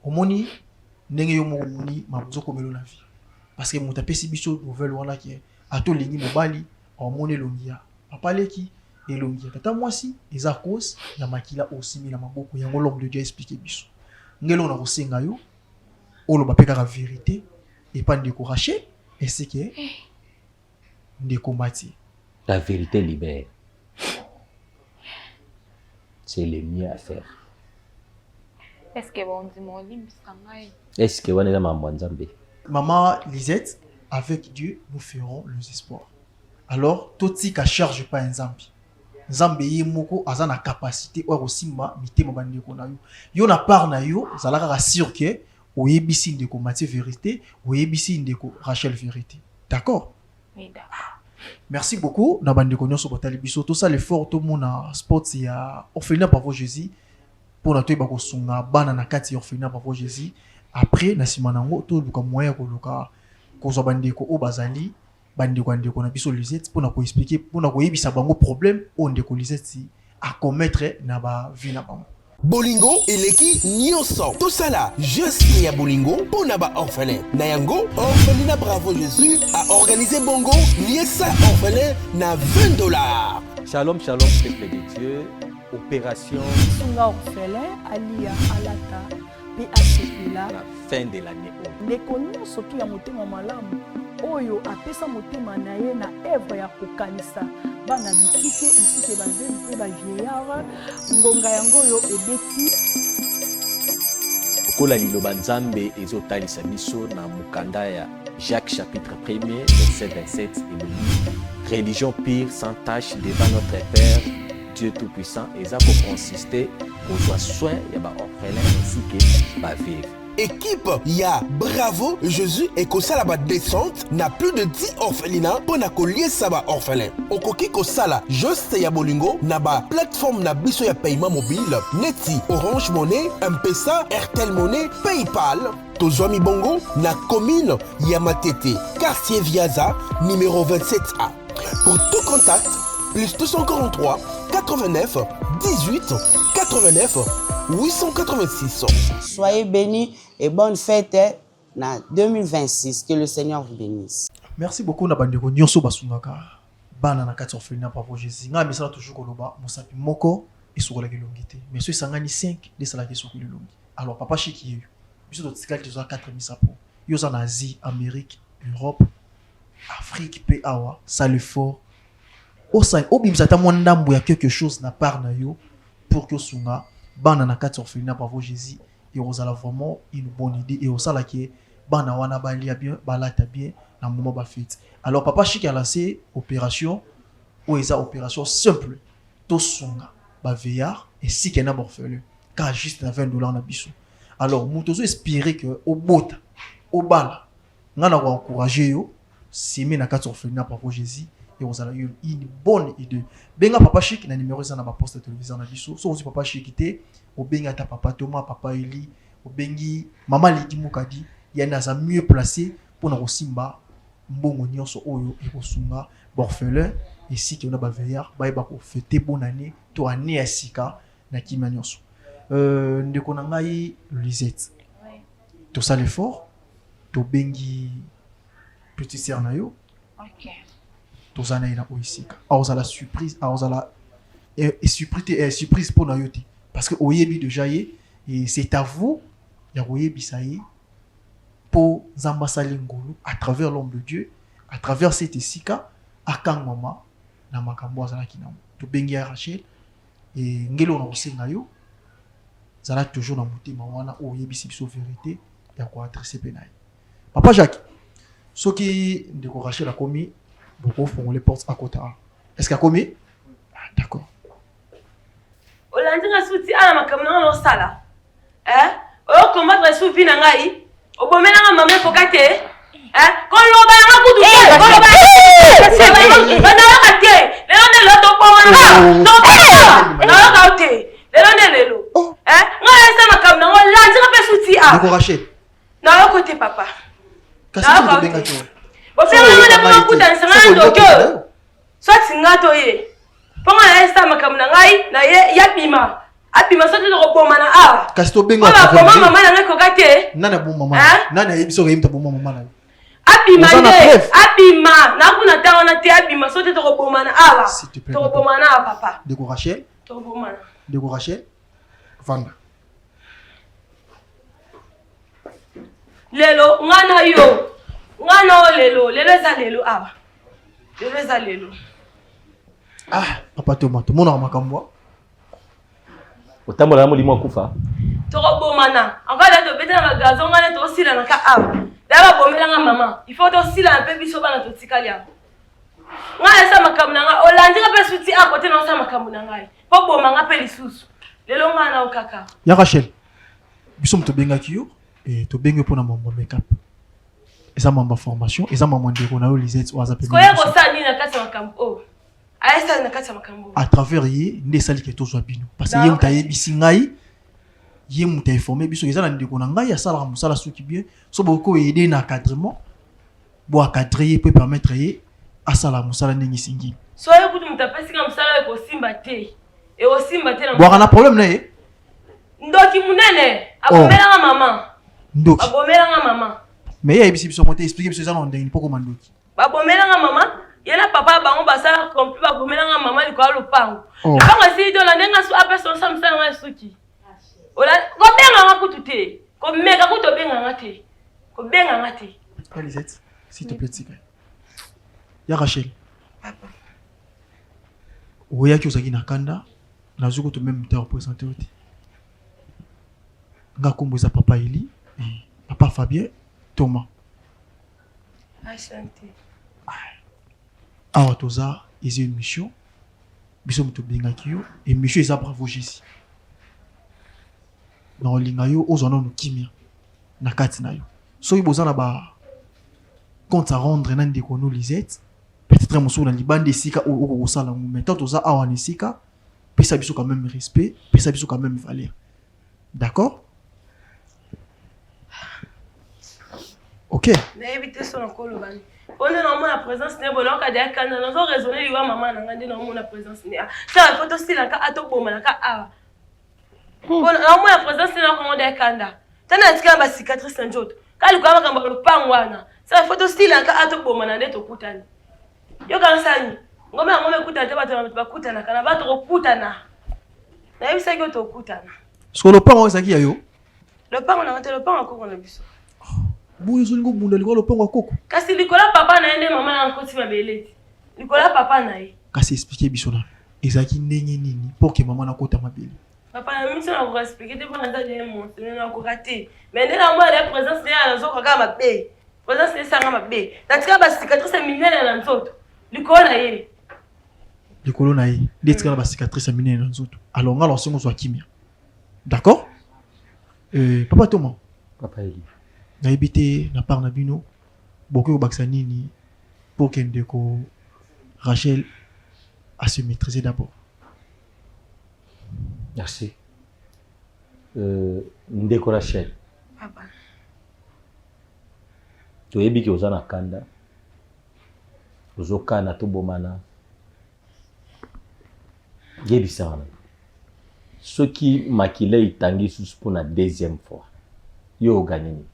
[SPEAKER 3] omoni ndenge yo moko omoni makambo ezokomela na vie, parce que moto apesi biso nouvelle wana ke ata olingi mobali, omoni elongi ya papa leki, elongi ya tata mwasi, eza cause ya makila osimbi na maboko. Yango l'homme de Dieu explique biso nge eloko na kosenga yo, oloba mpe kaka vérité epa ndeko Rachel eseke ndeko Matie.
[SPEAKER 16] La vérité libère, c'est le mieux à faire.
[SPEAKER 1] Est-ce que bondima olimbisa ngai?
[SPEAKER 16] Est ce que wana eza makambo ya Nzambe?
[SPEAKER 3] Maman Lisette, avec Dieu, nous ferons les espoirs. Alors totika charge pa ya Nzambe. Nzambe ye moko aza na capacité oyo akosimba mitema ba ndeko na yo. Yo na part na yo zala kaka sur que oyebisi ndeko Mathieu verite, oyebisi ndeko Rachel verite. D'accord?
[SPEAKER 1] Oui, d'accord.
[SPEAKER 3] Merci beaucoup na ba ndeko nyonso botali biso. Tosala effort tomona spots ya orphelinat Bravo Jesus pona toyeba kosunga bana na kati ya orphelinat Bravo Jesus. Après na sima nango toluka moyen ya koluka kozwa ba ndeko oyo bazali ba ndeko ya ndeko na biso Lisette pona ko expliquer pona koyebisa bango problème oyo ndeko Lisette a commettre na ba vie na bango.
[SPEAKER 17] Bolingo eleki nionso. Tosala geste ya bolingo mpo na ba orphelins. Na yango, orphelinat Bravo Jesus a organiser bongo liesa orphelin na 20 dollars.
[SPEAKER 16] Shalom shalom peuple de Dieu operation.
[SPEAKER 7] Sunga orphelin alia alata mpe asepela.
[SPEAKER 16] Na fin de l'annee oyo.
[SPEAKER 7] Ndeko nionso tout ya motema malamu oyo apesa motema na ye na œuvre ya kokanisa bana bitike ainsi que ba veuves mpe ba vieillards, ngonga yango oyo ebeti.
[SPEAKER 16] Lokola liloba Nzambe ezo talisa biso na mokanda ya Jacques chapitre premier verset 27 elobi religion pure sans tache devant notre Père Dieu tout puissant eza ko consister kozwa soin ya ba orphelins ainsi que ba veuves.
[SPEAKER 17] Equipe ya Bravo Jesus ekosala ba descente na plus de 10 orphelinats mpo na koliesa ba orphelins. Okoki kosala geste ya bolingo na ba plateformes na biso ya paiement mobile neti Orange Money, M-Pesa, Airtel Money, PayPal. Tozwami bongo na commune ya Matete, quartier Viaza, numéro 27A. Pour tout contact, plus 243 89 18 89 886.
[SPEAKER 18] Soyez bénis et bonne fête na 2026. Que le Seigneur vous bénisse.
[SPEAKER 3] Merci beaucoup na bandeko nyonso basungaka bana na kati orphelinat Bravo Jesus. Nga misala toujours koloba mosapi moko esukolaka elongi te. Mais so esangani 5 nde esalaka esukoli elongi. Alors papa Chic yeyo biso totikali toza 4 misapo. Yo oza na Asie, Amérique, Europe, Afrique pe awa sala effort osala obimisa ata mwa ndambo ya quelque chose na part na yo pour que osunga bana na kati orphelinat Bravo Jesus ekozala vraiment une bonne idée et osala ke bana wana balia bien balata bien na moment ba fete. Alors papa Chic a lancé opération oyo eza opération simple tosunga ba veillard ainsi que na ba orphelin kaka juste na 20 dollars na biso. Alors moto ozo espérer que obota obala nga na ko encourager yo semer na kati orphelinat Bravo Jesus ekozala yo une bonne idée. Benga papa Chic na numéro eza na ba poste téléviseur na biso. Soki ozwi papa Chic te, obengi ata papa Thomas, papa Eli, obengi mama Lydie Mukadi, ye nde aza mieux placé pona kosimba mbongo nyonso oyo ekosunga ba orphelins ainsi que na ba veillards bayeba ko fêter bonne année to année ya sika na kimia nyonso. Euh, ndeko na ngai Lisette, tosala effort tobengi petite sœur na yo
[SPEAKER 1] okay.
[SPEAKER 3] toza na ye na oyo esika akozala surprise akozala eh, eh, surprise te eh, surprise mpo na yo te parce que oyebi déjà ye et c'est à vous ya koyebisa ye mpo nzambe asali ngolu à travers l'homme de dieu à travers cette esika akangwama na makambo azalaki nango tobengi ya rachel e ngeli oyo nakosenga yo zala toujours na motema wana oyo oyebisi biso verité ya koadresse mpe na ye papa jacques soki ndeko rachel akomi bokofongole porte akota awa est ce que akomi ah, d'accord
[SPEAKER 2] olandi nga suti ala makambo na nga naosala eh? oyo combattre su vie na ngai obomela nga mama ekoka te eh? koloba na nga kutu te eh, koloba nayoka te lelo nde lelo tobongana oh. nayoka yo te lelo nde lelo oh. eh? nga nayesa makambo nango landi nga mpe suti a nayoka te papa nayoka te bofenganga nde mpo okutanisa nga na ndoki oyo soit nga to ye mpo nga nayesa makambo na ngai na ye yabima abima soki tokobomana awa
[SPEAKER 3] kasi tobenga
[SPEAKER 2] baboma mama na ngai koka te
[SPEAKER 3] nani aboma mama nani ayebi soki ayebi taboma mama na yo
[SPEAKER 2] abima nde abima nakuna ntango wana te abima soki te tokobomana awa tokobomana awa papa
[SPEAKER 3] ndeko rachel
[SPEAKER 2] tokobomana
[SPEAKER 3] ndeko rachel vanda
[SPEAKER 2] lelo nga na yo nga na yo lelo lelo eza lelo awa lelo eza lelo
[SPEAKER 3] ah papa toma tomonaka makambo
[SPEAKER 16] otambola na molimo akufa
[SPEAKER 2] tokobomana encore da tobeta na bagazon nga nde tosilana ka awa da babomelanga mama il faut tosilana mpe biso bana totikali awa. Ngai nasala makambo na ngai, olandi nga mpe suti a kote na osala makambo na ngai. Po boma nga mpe lisusu. Lelo ngai na okaka.
[SPEAKER 3] Ya Rachel, biso moto tobengaki yo eh, tobengi yo mpona mambo ya make-up. Eza mambo ya formation, eza mambo ya ndeko na yo Lisette oyo aza pembeni
[SPEAKER 2] Sikoyo
[SPEAKER 3] na biso.
[SPEAKER 2] kosala nini na kati ya makambo oyo? Ayesala na kati ya makambo oyo.
[SPEAKER 3] À travers ye nde esali ke tozwa bino. Parce que ye moto ayebisi ngai, ye moto ainforme biso eza na ndeko na ngai asalaka mosala soki bien, so bokoki koyede na encadrement, bo encadrer ye po permettre ye asala mosala ndenge esengeli.
[SPEAKER 2] Soki kutu moto apesi nga mosala oyo ekosimba te. Ekosimba te na
[SPEAKER 3] Bwaka na problème na ye.
[SPEAKER 2] Ndoki munene abomelanga oh. mama.
[SPEAKER 3] Ndoki.
[SPEAKER 2] Abomelanga mama.
[SPEAKER 3] Mais ye ayebisi biso ngo te expliquer biso eza na ndenge mpo koma ndoki.
[SPEAKER 2] Babomelanga mama ye na papa bango basala compli babomelanga mama likolo ya lopango. Oh. Lopango esili te olande nga apesa osa mosala nga suki. Kobenga nga kutu te. Komeka kutu obenga nga te. Kobenga nga te.
[SPEAKER 3] Lisette, s'il te plaît tika. Ya Rachel.
[SPEAKER 2] Papa.
[SPEAKER 3] Oyaki ozalaki na kanda nazwi kutu meme te représente yo te. Nga kombo eza papa Eli, eh, papa Fabien Thomas.
[SPEAKER 2] Enchanté.
[SPEAKER 3] Awa toza eza émission biso moto tobengaki yo émission eza bravo Jésus. Na olinga yo ozwa nanu kimia na kati na yo. Soki boza na ba compte à rendre na ndeko no Lisette, peut-être mosusu na libanda esika oyo okoki kosala yango, mais tant toza awa na esika, pesa biso quand même respect, pesa biso quand même valeur. D'accord? Ok.
[SPEAKER 2] Nayebi te so nakoloba nini. Po nde naomona présence ne boye nayoka deya kanda nazo raisonne liwa mama na ngai nde naomona présence ne sala fo tosilaka a tobomanaka awa. Po naomona présence ne nayoka ngo deya kanda. Tana natikala ba cicatrice na nzoto. Kaka likolo ya makambo ya lopango wana. Sala fo tosilaka a tobomana nde tokutani. Yoka nsani. Ngombe na ngombe ekutana te bato na bato bakutanaka na bato kokutana. Nayebisaki yo tokutana.
[SPEAKER 3] Sikoyo lopango oyo ezalaki ya yo?
[SPEAKER 2] Lopango na nga te, lopango ya koko na biso.
[SPEAKER 3] Boye ozolinga obunda likolo ya lopango ya koko?
[SPEAKER 2] Kasi likolo ya papa na ye nde mama na nga akoti mabele te. Likolo ya papa na ye.
[SPEAKER 3] Kasi expliquer biso nanu. Ezalaki ndenge nini pour que mama na akota mabele?
[SPEAKER 2] Papa na miso na koka expliquer te mpo naza deja émotionnel nakoka te. Mais nde namona deja présence na ye nazokoka kaka mabe. Présence na ye esanga mabe. Natika ba cicatrice ya minene na nzoto. Likolo na ye.
[SPEAKER 3] Likolo na ye nde etikala ba cicatrice ya minene na nzoto. Alors nga nasengi ozwa kimia. D'accord? Euh, papa Thomas.
[SPEAKER 16] Papa Eli.
[SPEAKER 3] Nayebi te na part na bino bokoki kobakisa nini pour que ndeko Rachel a se maîtriser d'abord.
[SPEAKER 16] Merci. Euh, ndeko Rachel.
[SPEAKER 2] Papa.
[SPEAKER 16] Toyebi ke oza na kanda. Ozokana tobomana. Yebisa wana. Soki makila etangi lisusu mpo na deuxième fois, yo oganye nini?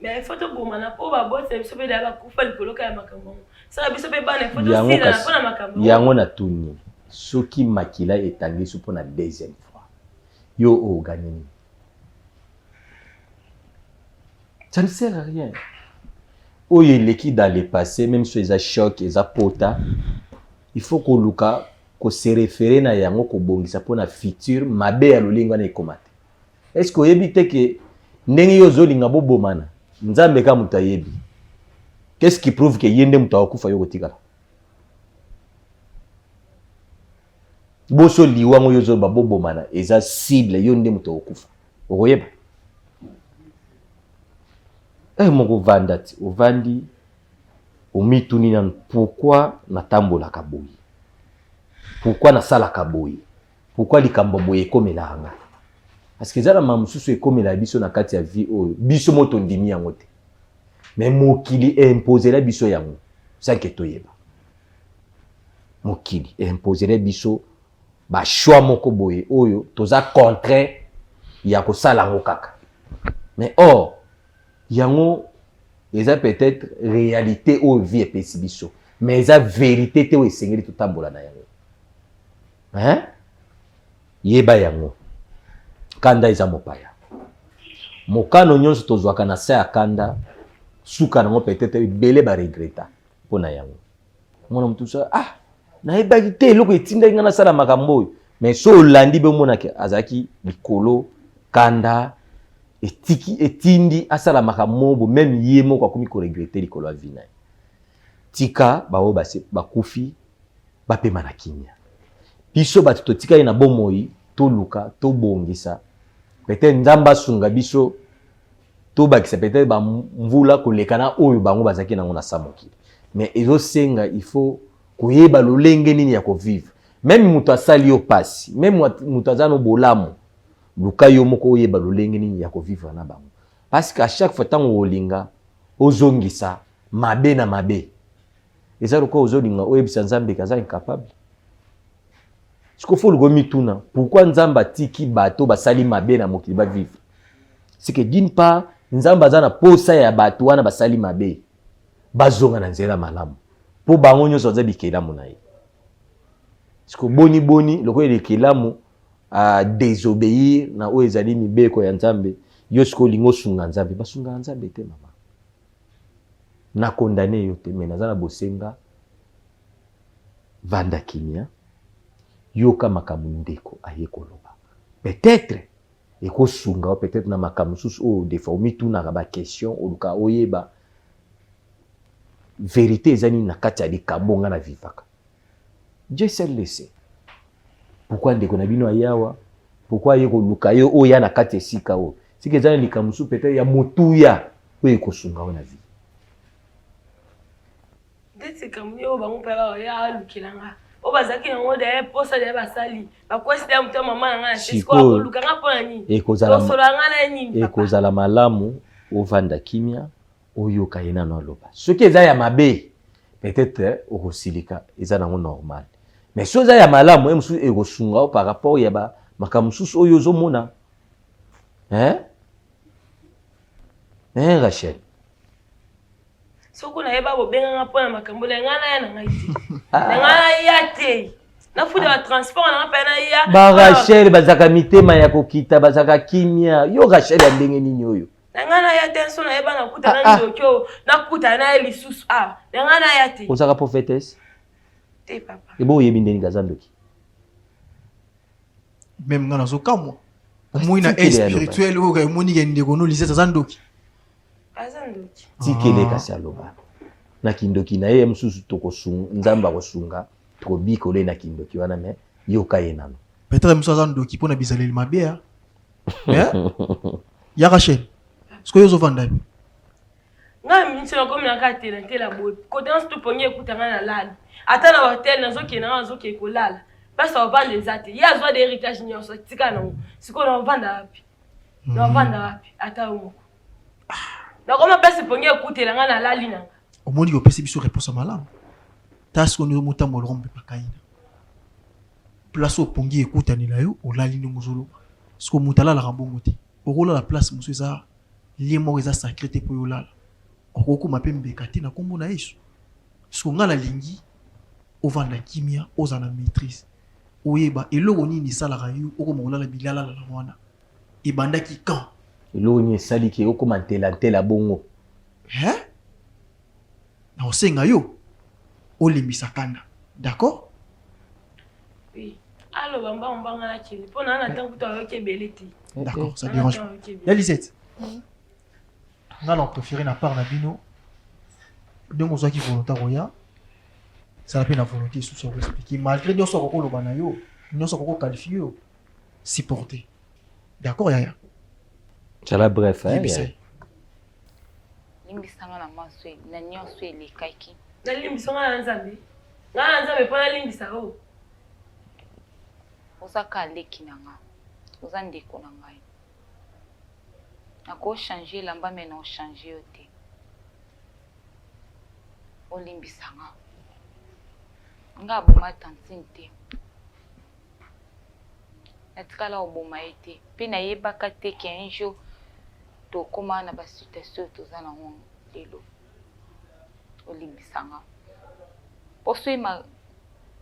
[SPEAKER 2] Mais il faut tobomana mpo baboti na biso mpe deya bakufa likolo kaka ya makambo yango. Sala biso mpe bana il faut tosilana mpo na makambo yango.
[SPEAKER 16] Yango natuni, soki makila etangi lisusu mpo na deuxième fois, yo oganye nini? Ça ne sert à rien. Oyo eleki dans le passé, même si eza choc, eza pota, il faut koluka ko se referer na yango kobongisa mpo na futur mabe ya lolenge wana ekoma te. Est-ce que oyebi te ke ndenge yo ozolinga bobomana, Nzambe kaka moto ayebi. Qu'est-ce qui prouve que ye nde moto akokufa yo kotikala? Boso liwa ngo yo ozoloba bobomana eza cible yo nde moto okokufa. Okoyeba? Eh moko vanda ti ovandi omituni nanu pourquoi natambolaka boye? Pourquoi nasalaka boye? Pourquoi likambo boye ekomelaka nga? Parce que eza na makambo mosusu ekomelaka biso na kati ya vie oyo biso moko tondimi yango te. Mais mokili e imposela biso yango sans que toyeba. Mokili e imposela biso ba choix moko boye oyo toza contraint ya kosala yango kaka. Mais or yango eza peut-être réalité oyo vie epesi biso, mais eza vérité te oyo esengeli totambola na yango. Hein? Yeba yango. Kanda eza mopaya. Mokano nyonso tozwaka na se ya kanda, suka nango peut-être ebele ba regretta mpo na yango. Mwana moto mosusu ah nayebaki te eloko etindaki ngai nasala makambo oyo. Mais so olandi be omonaki azalaki likolo kanda etiki etindi asala makambo moko meme ye moko akomi ko regretter likolo ya vie na ye. Tika baoyo basi bakufi bapema na kimia. Biso bato totikali na bomoi toluka tobongisa, peut-être Nzambe asunga biso tobakisa peut-être ba mvula koleka na oyo bango bazalaki nango na sa mokili. Mais ezosenga il faut koyeba lolenge nini ya kovivre. Meme moto asali yo pasi, meme moto aza no bolamu, luka yo moko oyeba lolenge nini ya kovivre na bango. Parce que à chaque fois ntango olinga ozongisa mabe na mabe eza lokola ozolinga oyebisa nzambe ke aza incapable sikoyo fo oluka omituna pourquoi nzambe atiki bato basali mabe na mokili bavivre c'est que d'une part nzambe aza na posa ya bato wana basali mabe bazonga na nzela malamu mpo bango nyonso baza bikelamu na ye siko boni boni lokola ekelamu a désobéir na oyo ezali mibeko ya nzambe yo sikoyo olingi osunga nzambe basungaka nzambe te mama Na condamne yo te mais naza na bosenga vanda kimia yoka makambo ndeko aye koloba peut etre ekosunga yo peut etre na makambo mosusu oyo des fois omitunaka ba question oluka oyeba verite eza nini na kati ya likambo nga na vivaka Dieu seul le sait pourquoi ndeko na bino aye awa pourquoi aye koluka yo oya na kati ya esika oyo sika eza na likambo mosusu peut-être ya motuya oyo ekosunga yo na vie
[SPEAKER 2] ndeti likambo nini oyo bango mpe baya alukela nga oyo bazalaki yango daye posa daye basali bakwesi daye moto ya mama na nga na te sikoyo akoluka nga mpo na nini tosolola nga na ye nini
[SPEAKER 16] ekozala malamu ovanda kimia oyoka ye nano aloba soki eza ya mabe peut-être okosilika eza nango normal mais soki eza ya malamu ye mosusu ekosunga yo par rapport ya ba makambo mosusu oyo ozomona hein hein Rachel
[SPEAKER 2] soki nayeba bobenganga mpo na makambo na ngai naya na ngai te ah. na ngai naya te nafuta ba transport na ngai mpe naya
[SPEAKER 16] ba Rachel bazalaka mitema ya kokita bazalaka kimia yo Rachel ya ndenge nini oyo
[SPEAKER 2] na ngai naya te nso nayeba nakuta na ah, ah. ndoki oyo nakuta na ye lisusu awa na ngai naya te
[SPEAKER 16] ozalaka prophetesse
[SPEAKER 2] te papa
[SPEAKER 16] ebo oyebi ndenge aza ndoki
[SPEAKER 3] meme ngai nazokamwa omoni na air spirituel oyo emoni ke ndeko no lisese aza ndoki
[SPEAKER 2] aza ndoki
[SPEAKER 16] tikele ah. kasi aloba na kindoki na ye mosusu tokosunga nzambe akosunga tokobikola ye na kindoki wana me yoka ye nano
[SPEAKER 3] peut-être mosusu aza ndoki mpo na bizaleli mabe ya ya Rachel sikoyo ozovanda wapi
[SPEAKER 2] ngai minso nakomi na kaka tela ntela boye kote nyonso topongi ekuta ngai na lali ata na hotel nazokende ngai nazokende kolala place ovanda eza te ye azwa de héritage nyonso atika nango sikoyo naovanda wapi naovanda wapi ata yo moko nakoma place pongi ekutela ngai nalali na nga
[SPEAKER 3] omoni opesi biso réponse ya malamu ta sikoyo nde omotambola lokola mopepa kaina place oyo pongi ekutanela yo olali ndenge ozoloba sikoyo moto alalaka bongo te okolala place mosusu eza lie moko eza sacré te mpo yo olala okokoma mpe mbeka te na nkombo na yesu sikoyo ngai nalingi ovanda kimia ozala na maîtrise oyeba eloko nini esalaka yo okoma kolala bilalalala wana ebandaki quand
[SPEAKER 16] eloko nini esali ke okoma ntela ntela bongo
[SPEAKER 3] hein nakosenga yo olimbisa kanda d'accord
[SPEAKER 2] oui aloba mbango mbango nakende mpo na na ntango kutu ayoki ebele te
[SPEAKER 3] d'accord ça dérange ya lisette nga na préféré na part na bino ndenge ozwaki volonté koya zala mpe na volonté lisusu ya koexplike malgré nyonso akoki koloba na yo nyonso akoki koqualifie yo supporter d'accord yaya
[SPEAKER 16] zala bref hein,
[SPEAKER 1] limbisa nga na manso na nyonso elekaki
[SPEAKER 2] nalimbisa nga na nzambe nga na nzambe mpo nalimbisa o
[SPEAKER 1] oza ka leki na nga oza ndeko na ngai nakochange elamba me na ochange yo te olimbisa nga nga aboma tantine te Natikala koboma ye te pe nayebaka te ke un jour tokoma na ba situation oyo toza nango lelo. Olimbisa nga. Po soki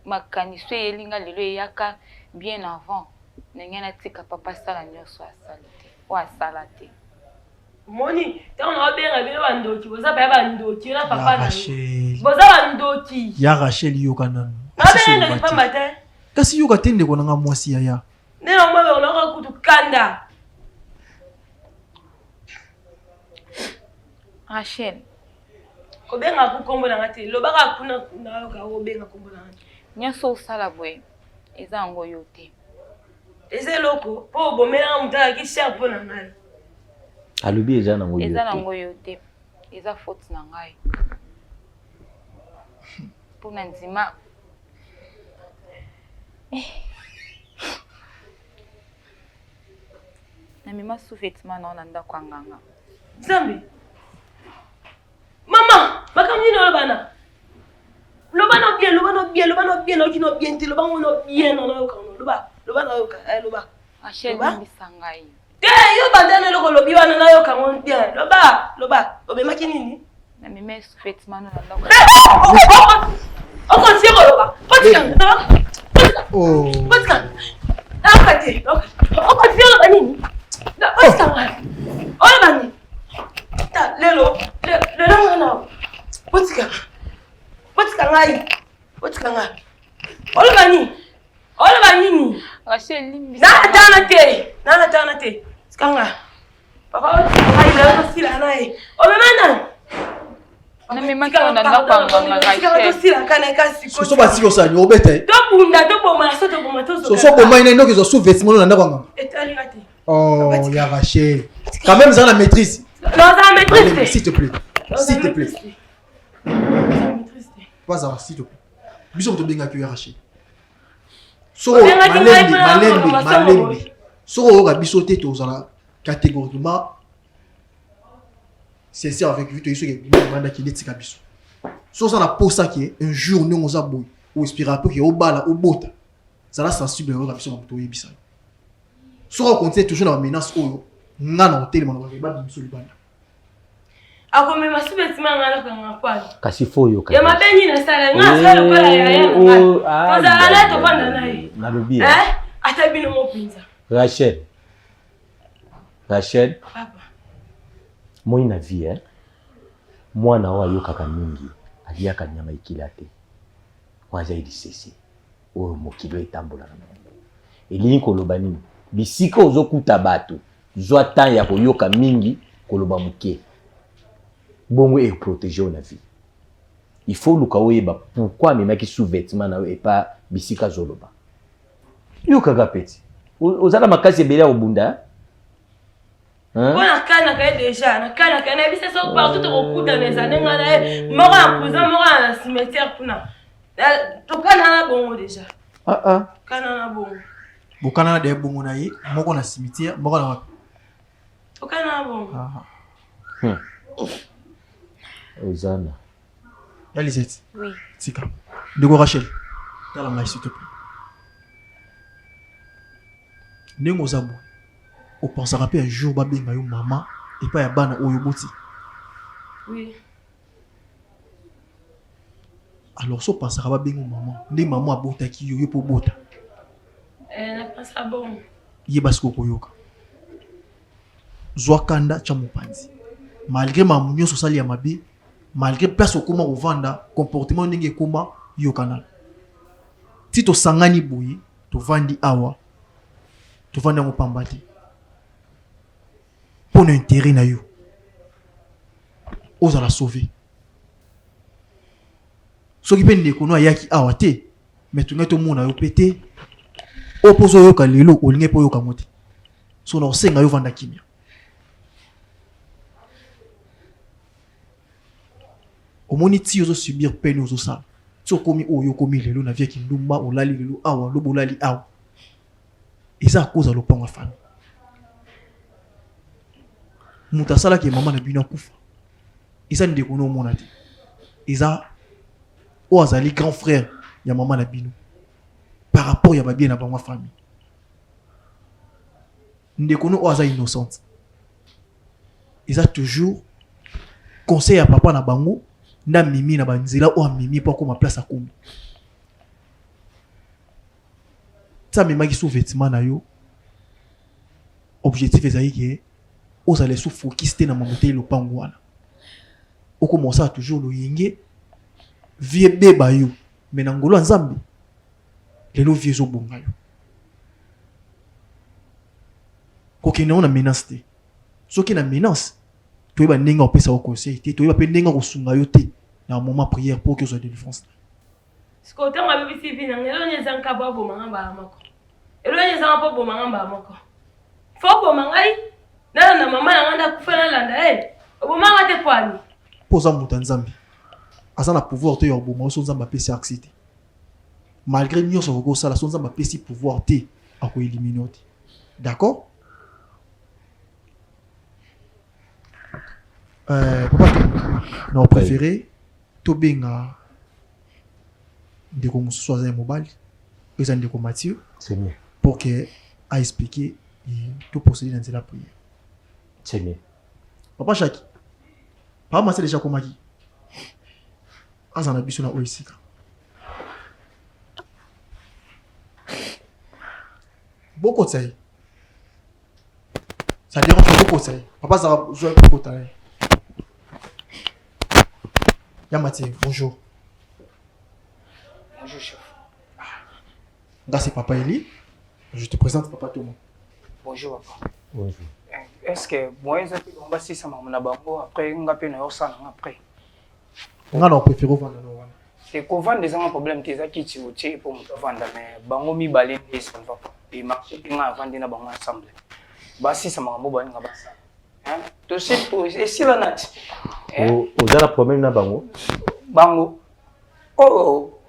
[SPEAKER 1] makanisi oyo eyeli nga lelo eyaka bien avant, na ngai natika papa asala nionso asali te, oyo asala te.
[SPEAKER 2] Omoni ntango naobenga bino bandoki boza baya bandoki yo na papa na yo boza bandoki.
[SPEAKER 3] Ya Rachel yoka nanu.
[SPEAKER 2] Nabenga ndoki pamba te.
[SPEAKER 3] Kasi yoka te ndeko na nga mwasi yaya.
[SPEAKER 2] Nde na mwa naoka kutu kanda.
[SPEAKER 1] Rachel.
[SPEAKER 2] Kobenga ku kombo na nga te. Lobaka kuna nayoka obenga kombo na nga.
[SPEAKER 1] Nyonso osala boye eza yango yo te.
[SPEAKER 2] Eza eloko po obomelanga moto azalaki cher mpo na ngai.
[SPEAKER 16] Alobi eza nango yo
[SPEAKER 1] te. Eza nango yo te. Eza faute na ngai. Mpo na ndima eh. Namema sous-vêtement na yo na ndako ya nganga.
[SPEAKER 2] Nzambe. Mama, makambo nini oloba na? Loba na bien, loba na bien, loba na bien, nayoki na bien te, loba ngo na bien, na nayoka ngo. Loba, loba nayoka, eh loba.
[SPEAKER 1] Rachel, limbisa ngai.
[SPEAKER 2] Te, yo banda na eloko olobi wana nayoka ngo bien. Loba, loba. Obemaki nini?
[SPEAKER 1] Namema sous-vêtement na ndako.
[SPEAKER 2] Okontinue koloba. Botika. Botika. Nayoka te. Okontinue koloba nini? Botika ngai. Oloba nini? Ta lelo lelo nga na botika botika ngai botika ngai oloba nini oloba nini nalatana te nalatana te tika nga papa otika ngai lelo tosila na ye omema nani
[SPEAKER 3] soso basiki osala nini obeta ye
[SPEAKER 2] tobunda toboma so toboma
[SPEAKER 3] soso oboma ye na ndoki ezwa sous vêtement na ndako ya nganga
[SPEAKER 2] etalinga te
[SPEAKER 3] Oh, ya Rachel. Quand même, ça la maîtrise.
[SPEAKER 2] Non, ça la maîtrise.
[SPEAKER 3] Allez, s'il te plaît. S'il te plaît. Pas ça, s'il te plaît. Biso moto bengaki ya Rachel. Soko malembe, malembe, malembe. Soko oyoka biso te tozala catégoriquement sincère avec lui toyebi soki ebimi libanda kende tika biso. So oza na posa ke un jour ndenge oza boye oinspira mpe ke obala obota zala sensible oyoka biso mamoto oyebisa yo. Soki ako continuer toujours na ba menaces oyo nga na kotelema na ba babimiso libanda.
[SPEAKER 2] Akomema sous-vêtement nga nakanga kwani.
[SPEAKER 16] Kasi faut oyoka.
[SPEAKER 2] Ya mabe nini nasala nga asala lokola yaya na nga.
[SPEAKER 16] Oh, ah,
[SPEAKER 2] Tozala na ye tovanda na ye.
[SPEAKER 16] Nalobi.
[SPEAKER 2] Eh? Ata bino mo mpenza.
[SPEAKER 16] Rachel. Rachel.
[SPEAKER 2] Papa.
[SPEAKER 16] Moi na vie hein. Mwana oyo ayokaka mingi aliaka nyama ekila te. Oyo aza lisese. Oyo mokili oyo etambolaka na yango. Elingi koloba nini? Bisika ozokuta bato, zwa temps ya koyoka mingi, koloba moke. Bongo e proteger yo na vie. Il faut oluka oyeba pourquoi amemaki sous-vêtement na yo epa bisika azoloba. Yokaka petit. Oza na makasi ebele ya kobunda hein?
[SPEAKER 2] Mpo nakanaka ye deja nakanaka ye nayebisa so partout tokokutana eza nde ngai na ye moko na prison moko na cimetière kuna tokanana bongo deja
[SPEAKER 3] ah, ah.
[SPEAKER 2] kanana bongo
[SPEAKER 3] bokanana deya bongo na ye moko na cimetière moko na wapi
[SPEAKER 2] tokanana bongo
[SPEAKER 3] ah.
[SPEAKER 16] hmm. ozana
[SPEAKER 3] ya lisette
[SPEAKER 1] oui.
[SPEAKER 3] tika ndeko rachel tala ngai s'il te plaît ndenge oza boye opensaka mpe un jour babenga yo mama epai ya bana oyo oboti
[SPEAKER 2] oui.
[SPEAKER 3] alors so opensaka babenga yo mama nde mama abotaki yo yo mpe obota
[SPEAKER 2] eh,
[SPEAKER 3] yeba sikoyo koyoka zwa kanda tya mopanzi malgré makambo nyonso osali ya mabe malgré place okoma kovanda comportement ndenge ekoma yokana ti tosangani boye tovandi awa tovandi yango pamba te mpo na intérêt na yo ozala sauve soki mpe ndeko no ayaki awa te mais tolingai tomona yo mpe te oyo mpo ozoyoka lelo olingai mpe oyoka yango te so na kosenga yo vanda kimia Omoni ti ozo subir peine ozo sala ti okomi oyo okomi lelo na vie ya kindumba olali lelo awa lobi olali awa eza à cause ya lopango ya famille moto asalaki ye mama na bino akufa eza ndeko na omona te eza oyo azali grand frère ya mama na bino par rapport ya babie na bango ya famille ndeko no oyo aza innocente eza toujours conseil ya papa na bango nde amemi na banzela oyo amemi mpo akoma place akomi ti amemaki sous vêtement na yo objectif ezali ke ozala sous focus te na mambo te lopango wana okoma osala toujours loyenge vie ebeba yo me na ngolo ya nzambe lelo vie ezobonga yo kokende yango na menace te soki na menace toyeba ndenge akopesa yo conseil te toyeba mpe ndenge akosunga yo te. Na moment prière mpo oki ozwa délivrance.
[SPEAKER 2] Sikoyo ntango abebisi vie na ngai, eloko nini ezanga mpo aboma ngai mbala moko? Eloko nini ezanga mpo oboma ngai mbala moko? Fo oboma ngai, nalanda mama na ngai nde akufa nalanda ye? Oboma ngai te mpo ani?
[SPEAKER 3] Mpo oza moto ya Nzambe. Aza na pouvoir te ya koboma yo soki Nzambe apesi accès te. Malgre nionso akoki kosala, soki Nzambe apesi pouvoir te, ako eliminer yo te. D'accord? Euh, papa na préféré tobenga ndeko mosusu aza ya mobali eza ndeko Mathieu
[SPEAKER 16] c'est mieux
[SPEAKER 3] pour que a expliquer et to procéder na nzela prière.
[SPEAKER 16] C'est mieux.
[SPEAKER 3] Papa Jacques, papa Mathieu déjà komaki aza na biso na oyo esika bokotisa ye. Ça dérange bokotisa ye. Papa azala zwa kokota ye. Ya Mathieu, bonjour.
[SPEAKER 4] Bonjour chef.
[SPEAKER 3] Nga c'est papa Eli. Je te présente papa Thomas.
[SPEAKER 4] Bonjour papa.
[SPEAKER 16] Bonjour.
[SPEAKER 4] Est-ce que moyen eza te bango basisa makambo na bango après nga mpe nayosala nga après?
[SPEAKER 3] Nga na préféré ovanda na wana.
[SPEAKER 4] Te kovanda ezanga problème te, eza kiti otie mpo moto avanda, mais bango mibale nde ça ne va pas. E marché te nga avandi na bango ensemble. Basisa makambo balinga basala. Hein? Tosi esila nati.
[SPEAKER 16] Oza na problème na bango?
[SPEAKER 4] Bango. Oh,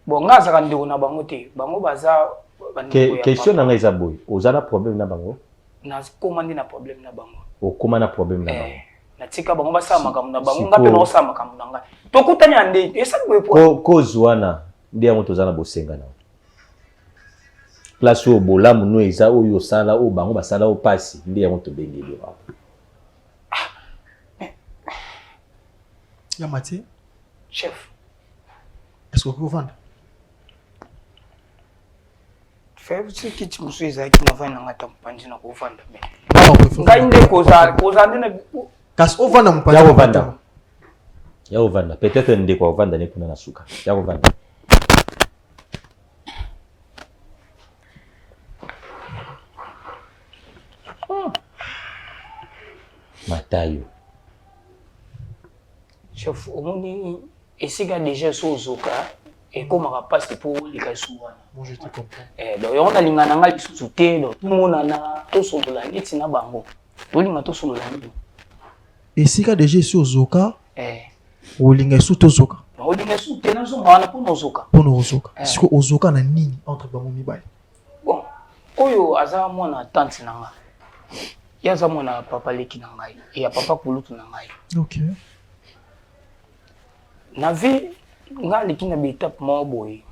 [SPEAKER 4] bon nga azaka ndeko na bango te. Bango baza
[SPEAKER 16] bandeko ya Question na nga eza boye, oza na problème na bango?
[SPEAKER 4] Nakoma nde na problème na bango.
[SPEAKER 16] Okoma na problème na bango.
[SPEAKER 4] Natika bango basala makambo na bango, nga mpe naosala makambo na ngai. Tokutani ya nde esali boye po.
[SPEAKER 16] Cause wana nde yango toza na bosenga na place oyo bolamu no eza oyo osala oyo bango basala oyo pasi nde yango tobengeli yo awa.
[SPEAKER 3] Ya Mathieu.
[SPEAKER 4] Chef.
[SPEAKER 3] Est-ce que okoki kovanda?
[SPEAKER 4] Fais kiti mosusu ezalaki na vandi na ngai ta mopanzi na kovanda me ngai nde kozala kozala nde na
[SPEAKER 3] kasi ovanda mopanzi
[SPEAKER 16] ya kovanda ya kovanda peut-être ndeko akovanda ne kuna na suka ya kovanda. Matayo.
[SPEAKER 4] Chef, omoni esika deja so ozoka ekomaka mpasi mpo oleka esu wana.
[SPEAKER 3] Moi je te comprends.
[SPEAKER 4] Eh, donc yango nalinga na ngai lisusu te, donc tomonana tosolola neti na bango. Tolinga tosolola nini?
[SPEAKER 3] Esika deja esi ozoka
[SPEAKER 4] eh.
[SPEAKER 3] Olinga esu tozoka.
[SPEAKER 4] Olinga esu te nazonga wana mpo na ozoka.
[SPEAKER 3] Mpo na ozoka. Eh. Siko ozoka na nini entre bango mibale?
[SPEAKER 4] Bon, oyo aza mwana tante na nga. Ye aza mwana papa leki na ngai, ya papa kulutu na ngai.
[SPEAKER 3] Okay.
[SPEAKER 4] Na vie nga aleki na baetape moko boye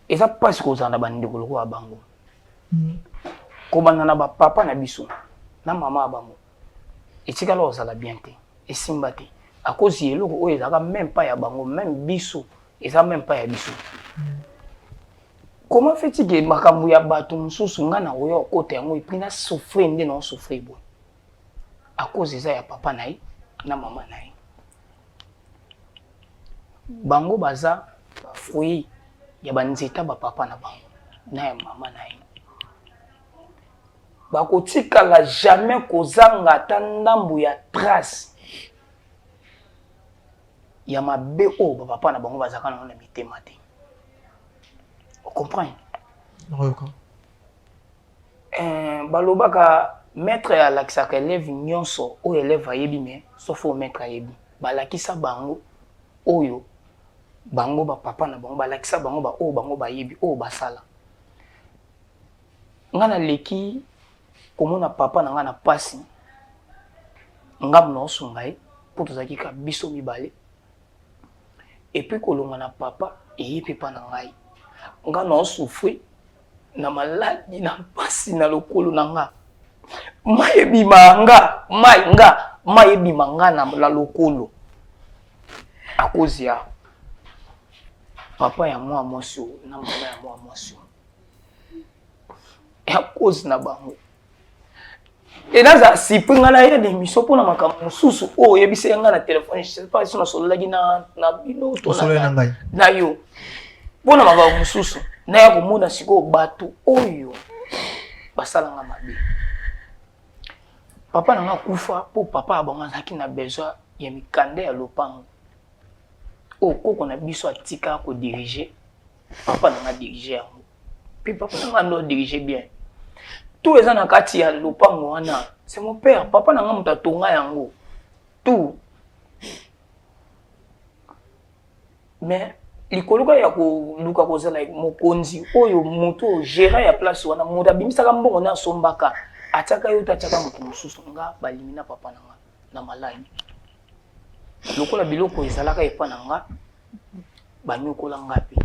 [SPEAKER 4] eza mpasi kozala na bandeko lokola bango mm. Kobanda na bapapa na biso na mama ya bango etikala kozala bien te, esimba te à cause ya eloko oyo ezalaka même pas ya bango, même biso eza même pas ya biso mm. Comment fait-il que makambo ya bato mosusu nga na koya kokota yango epuis na souffrir nde na osouffrir boye à cause eza ya papa na ye na mama na ye. Bango baza ba fruit ya ba nzeta ba papa na bango na ya mama na ye. Bakotikala jamais kozanga ata ndambo ya trace ya mabe oyo ba papa na bango bazalaka nango na mitema te. O comprendre?
[SPEAKER 3] Nayoka.
[SPEAKER 4] Eh, balobaka maître alakisaka élève nyonso oyo élève ayebi mais sauf oyo maître ayebi. Balakisa bango oyo bango ba papa na bango balakisa bango ba oyo bango bayebi oyo basala. Nga naleki komona papa na nga na pasi, ngambo na osunga ye mpo tozalaki kaka biso mibale. Et puis kolonga na papa eye mpe pa na ngai. Nga na osouffrir na maladi na mpasi na lokolo na nga. Mai ebima nga, mai nga, mai ebima nga na, na lokolo. À cause ya papa ya mwa mwasi oyo na mama ya mwa mwasi oyo. Ya cause na bango. Et naza surpris nga naya na émission mpona makambo mosusu oyo oyebisaki nga na telefone, je sais pas si nasololaki na, na bino to
[SPEAKER 3] na ngai
[SPEAKER 4] na yo mpona makambo mosusu, naya komona sikoyo bato oyo basala nga mabe. Papa na nga akufa mpo papa ya bango azalaki na besoin. ya mikanda ya lopango oyo koko na biso atika ko diriger, papa na nga diriger yango. Pe papa na nga ndo diriger bien. Tout eza na kati ya lopango wana, c'est mon père, papa na nga moto atonga yango. Tout. Mais likolo kaka ya koluka kozala mokonzi oyo moto oyo gérant ya place wana moto abimisaka mbongo nde asombaka atiaka yo te atiaka moto mosusu nga balimi na papa na nga na maladi lokola biloko ezalaka epa na nga banyokola nga mpe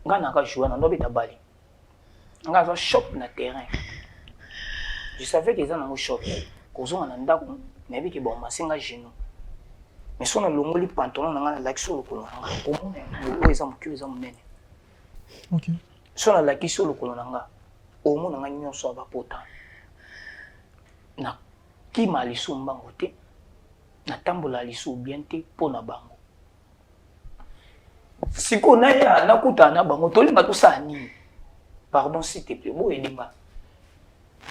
[SPEAKER 4] nga naka joua na ndobeta bale nga aza shop na terrain je savais que eza nango shop kozonga na ndako nayebi ke bon masenga genou mais so nalongoli pantalon na nga nalakisi yo lokolo na nga omona oyo eza moke oyo eza monene so nalakisi yo lokolo na nga omona nga nyonso ya bapota nakima lisu mbango te natambola lisu bien te mpo na bango Sikoyo naya nakutana na bango tolinga tosala nini? Pardon s'il te plaît bo aider nga.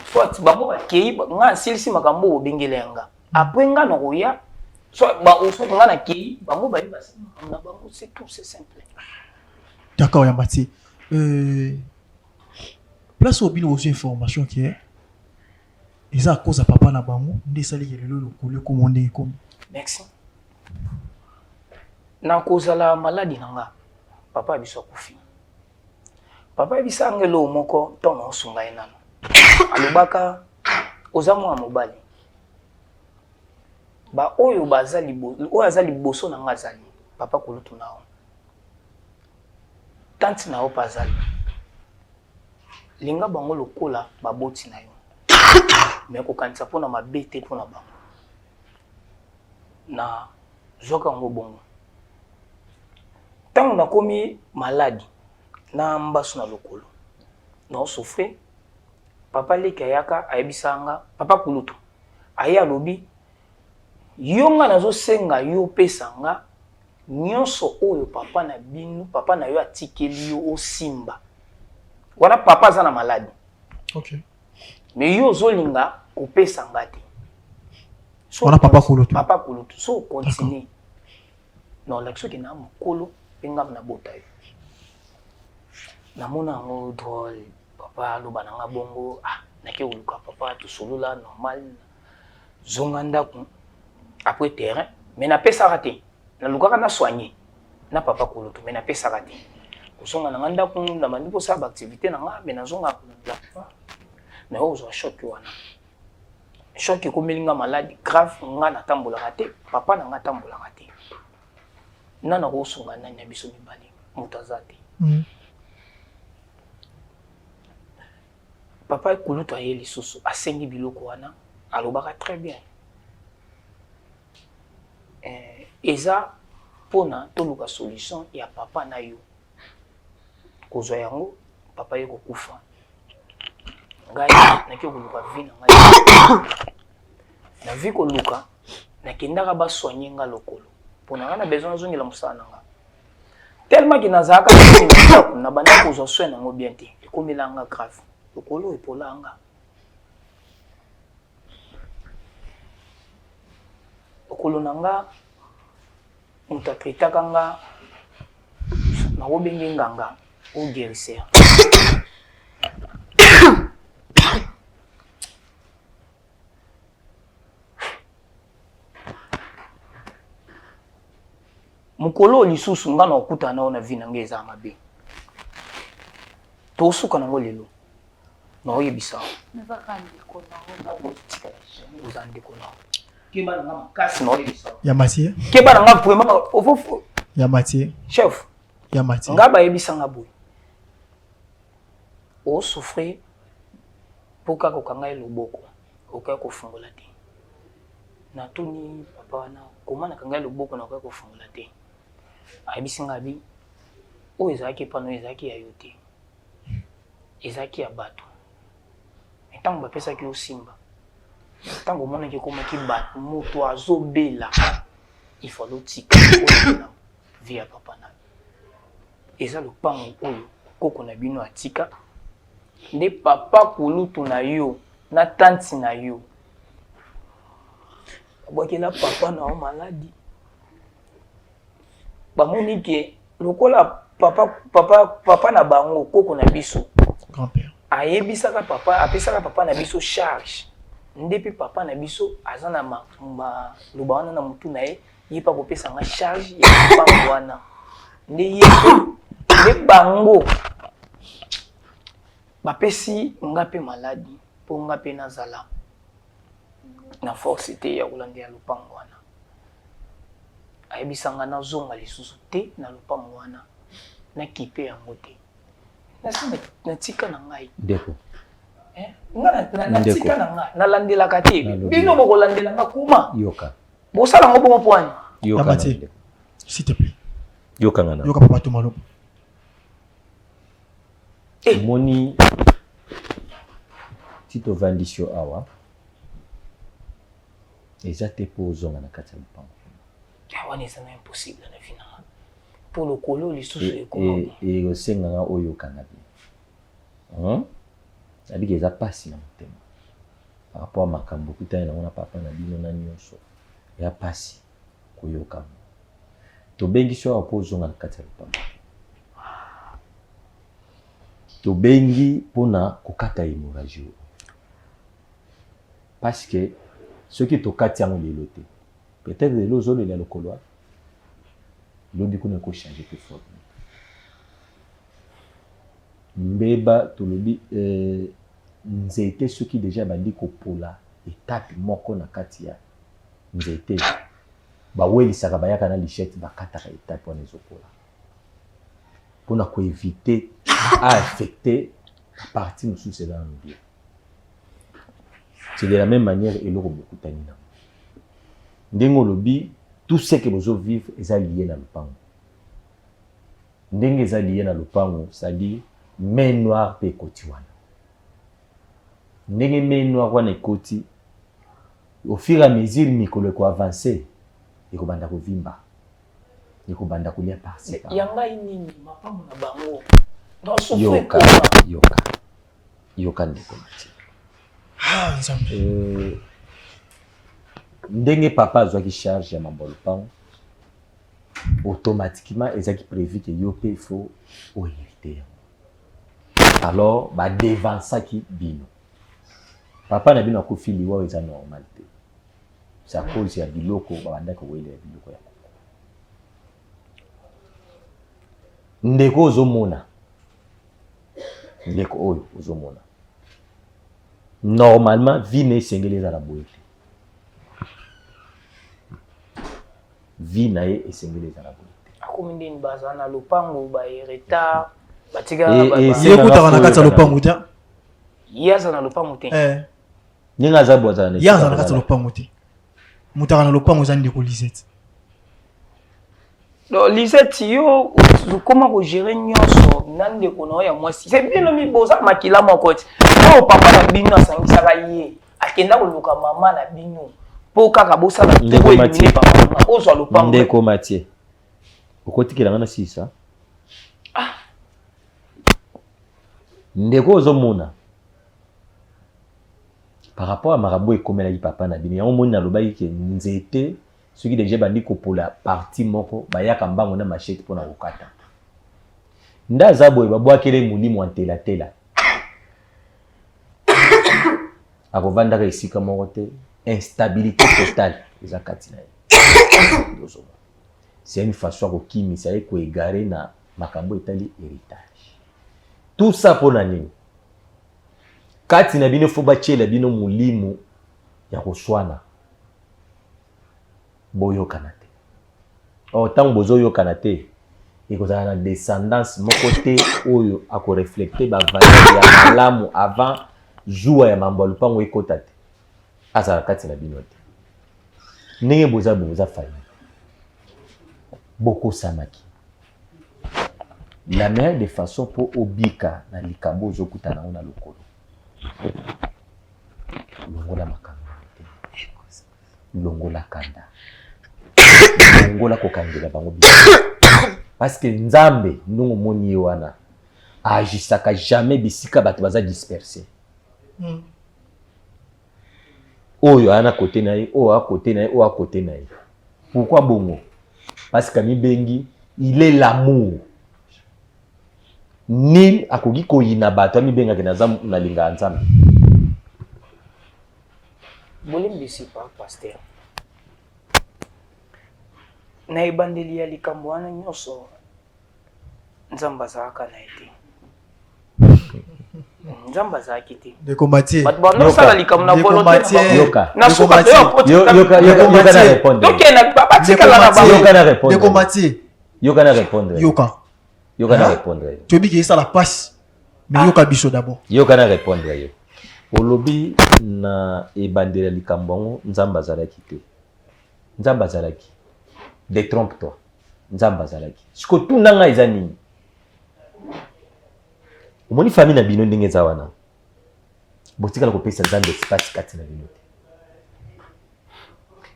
[SPEAKER 4] Soit bango bakei nga nasilisi makambo oyo bobengela ya nga. Après nga nakoya soit ba soit nga nakei bango baye basali makambo na bango c'est tout c'est simple.
[SPEAKER 3] D'accord ya Mathieu. Euh, place oyo bino bozwi information ke eza à cause ya papa na bango nde esali ke lelo lokolo ekoma ndenge ekomi.
[SPEAKER 4] Merci. Na kozala maladi na nga, papa ya biso akufi. Papa ayebisa nga eloko moko ntango naosunga ye nano. Alobaka oza mwana mobali. Ba oyo baza liboso, oyo aza liboso na nga azali papa kulutu na yo. Tante na yo mpe azali. Linga bango lokola baboti na yo. Mais kokanisa mpo na mabe te mpo na bango. Na zwaka yango bongo. Ntango nakomi maladi na mbasu na lokolo nao souffrir, papa leki ayaka ayebisa nga, papa kulutu aye alobi yo nga nazosenga yo opesa nga nyonso oyo papa na bino papa na yo atikeli yo osimba wana papa aza na maladi
[SPEAKER 3] okay.
[SPEAKER 4] Mais yo ozolinga kopesa nga te.
[SPEAKER 3] So wana papa kulutu.
[SPEAKER 4] Papa kulutu. So continue. Non, la soki na mokolo pe nga na bota yo. Namona yango drôle, papa aloba na nga bongo, ah nake koluka papa tosolola normal. Zonga ndako après terrain, mais napesaka te. Nalukaka na soigner na papa kulutu mais napesaka te. Kozonga na nga ndako nabandi kosala ba activité na nga mais nazongaka kolandela papa naye kozwa choc wana. Choc ekomeli nga malade grave, nga natambolaka te, papa na nga atambolaka te. Nani akosunga nani na biso mibale? Moto aza te. Papa kulutu aye lisusu asengi biloko wana, alobaka très bien. Eh, eza pona toluka solution ya papa na yo. Kozwa yango papa ye kokufa. Ngai nake koluka vie na ngai. Na vie koluka nakendaka ba soigner nga lokolo. Pona nga na besoin nazongela mosala na nga. Tellement que nazalaka na banda kozwa soin nango bien te. Ekomela nga grave. Lokolo epola nga. Lokolo na nga moto atraitaka nga nakobenge nganga ou guérisseur. Mokolo oyo lisusu nga na kokutana na yo na vie na nga eza mabe. Tosuka nango lelo. Naoyebisa yo. Oza ndeko na yo. Keba na nga makasi naoyebisa yo.
[SPEAKER 3] Ya Mathieu.
[SPEAKER 4] Keba na nga vraiment ofo.
[SPEAKER 3] Ya Mathieu.
[SPEAKER 4] Chef.
[SPEAKER 3] Ya Mathieu.
[SPEAKER 4] Nga bayebisa nga boye. O souffrir po kaka okanga ye loboko okoki kofungola te. Natuni papa wana koma nakanga ye loboko nakoki kofungola te. Ayebisi nga abi oyo ezalaki epa na yo ezalaki ya yo te. Ezalaki ya bato. Mais ntango bapesaki yo simba, ntango omonaki ekomaki bato, moto azobela, il fallait otika olobela vie ya papa na yo. Eza lopango oyo koko na bino atika nde papa kulutu na yo na tanti na yo. Babwakela papa na yo maladi. Bamoni ke lokola papa, papa, papa na bango koko na biso
[SPEAKER 3] grand-père
[SPEAKER 4] ayebisaka papa, apesaka papa na biso charge nde mpe papa na biso aza na maloba wana na motu na ye, ye mpe akopesa nga charge ya lopango wana nde ye mpe nde bango bapesi nga mpe maladi mpo nga mpe nazala na force te ya kolandela lopango wana. Ayebisa nga nazonga lisusu te na lopango wana, nakipe yango te. Nasi natika na ngai.
[SPEAKER 16] Ndeko.
[SPEAKER 4] Eh? Nga natika na ngai, nalandelaka te. Bino bokolandela nga kuma.
[SPEAKER 16] Yoka.
[SPEAKER 4] Bosala ngo bongo mpo wani?
[SPEAKER 16] Yoka.
[SPEAKER 3] S'il te plaît.
[SPEAKER 16] Yoka nga na.
[SPEAKER 3] Yoka papa Tomalo.
[SPEAKER 16] Omoni ti tovandisi yo awa eza te mpo ozonga na kati ya lopango.
[SPEAKER 4] Ah, wana eza na impossible na vie na nga mpo lokolo lisusu ekoma
[SPEAKER 16] ekosenga nga oyokanga bien. Hmm? Nabiki eza mpasi na motema par rapport ya makambo okutani nango na papa na bino na nyonso, ya mpasi koyoka yango. Tobengisi yo awa mpo ozonga na kati ya lopango. Tobengi mpona kokata hémorragie oyo. Parce que soki tokati yango lelo te, peut-être lelo ozolela lokolo wana, lobi kuna ekochange mpe forme. Mbeba tolobi euh, nzete soki deja ebandi kopola etape moko na kati ya nzete, bawelisaka bayaka na lichette bakataka etape wana ezopola mpona koevite aaffecte bapartie mosusu eza nano bien. C'est de la même manière eloko bokutani nango ndenge olobi, tout ce que bozo vivre eza lié na lopango. Ndenge eza lié na lopango, c'est-à-dire main noire mpe ekoti wana. Ndenge main noire wana ekoti, au fur et à mesure mikolo eko avancer, ekobanda kovimba, ekobanda kolia par-ci par-là.
[SPEAKER 4] Ya ngai nini mapango na bango donc
[SPEAKER 16] Yoka, yoka, yoka ndeko Mathieu.
[SPEAKER 3] Ah, Nzambe.
[SPEAKER 16] Ndenge papa azwaki charge ya mambo ya lopango, automatiquement ezalaki prévu que yo mpe il faut ohériter yango. Alors badevansaki bino. Papa na bino akufi liwa oyo eza normal te. C'est à cause ya biloko babandaki kowelela biloko ya koko. Ndeko ozomona, ndeko oyo ozomona, normalement vie na esengeli ezala boye te. Vie na ye esengeli ezala boye te.
[SPEAKER 4] Akomi ndeni baza na lopango ba héritage batikala
[SPEAKER 3] ye kutaka na kati ya lopango te.
[SPEAKER 4] Ye aza na lopango te.
[SPEAKER 3] Eh.
[SPEAKER 16] Ndenge aza boye azala na
[SPEAKER 3] Ye aza na kati ya lopango te. Moto aka na lopango eza ndeko Lisette.
[SPEAKER 4] Donc Lisette yo okoma ko gérer nyonso na ndeko na yo ya mwasi. C'est bino mi boza makila moko ti. Oyo papa na bino asangisaka ye, akenda koluka mama na bino po kaka bosala
[SPEAKER 16] Ndeko
[SPEAKER 4] to
[SPEAKER 16] Mathieu.
[SPEAKER 4] éliminer papa mama ozwa lopango.
[SPEAKER 16] Ndeko Mathieu, okotikela nga na sisa. Ndeko ozomona par rapport à makambo ekomelaki papa na bino, yango omoni nalobaki ke nzete soki deja ebandi kopola partie moko, bayaka mbango na machette mpona kokata. Nde aza boye babwakele molimo ya ntelatela, akovandaka esika moko te, instabilité totale eza kati na ye. Ozomona, c'est une façon ya kokimisa ye, koegare na makambo etali héritage. Tout ça mpona nini? Kati na bino fo batiela bino molimo ya koswana, boyokana te. Or ntango bozoyokana te, ekozala na descendance moko te oyo akoreflecte bavaleur ya malamu avant zuwa ya mambo ya lopango ekota te, azala kati na bino te. Ndenge boza boza famille, bokosamaki la meilleure de façon mpo obika na likambo ozokutana yango na lokolo, longola makambo na motema, longola kanda, longola kokangela bango biso, parce que Nzambe ndongo omoni ye wana agisaka jamais bisika bato baza disperse. Oyo aya na kote na ye, oyo aya kote na ye, oyo aya kote na ye. Pourquoi bongo? Parce que amibengi il est l'amour. Nil akoki koyina bato amibengaki naza nalingaka Nzambe.
[SPEAKER 4] Bolimbisi pa pasteur. Na ebandeli ya likambo wana nyonso Nzambe azalaka na ye te. Nzambe azalaki te.
[SPEAKER 3] Ndeko Mathieu.
[SPEAKER 4] Bato bandosala likambo na volonté na bango. Na suka
[SPEAKER 16] toyo
[SPEAKER 4] tokenda batikala na bango.
[SPEAKER 16] Yoka na répondre.
[SPEAKER 3] Ndeko Mathieu.
[SPEAKER 16] Yoka na répondre.
[SPEAKER 3] Yoka.
[SPEAKER 16] Yoka na répondre.
[SPEAKER 3] Toyebi ke esala pasi. Mais yoka biso d'abord.
[SPEAKER 16] Yoka na répondre yo. Olobi na ebandeli ya likambo yango Nzambe azalaki te. Nzambe azalaki. Détrompe toi. Nzambe azalaki. Siko tuna ngai eza nini? Omoni famille na bino ndenge eza wana. Botikala kopesa Nzambe espace kati na bino te.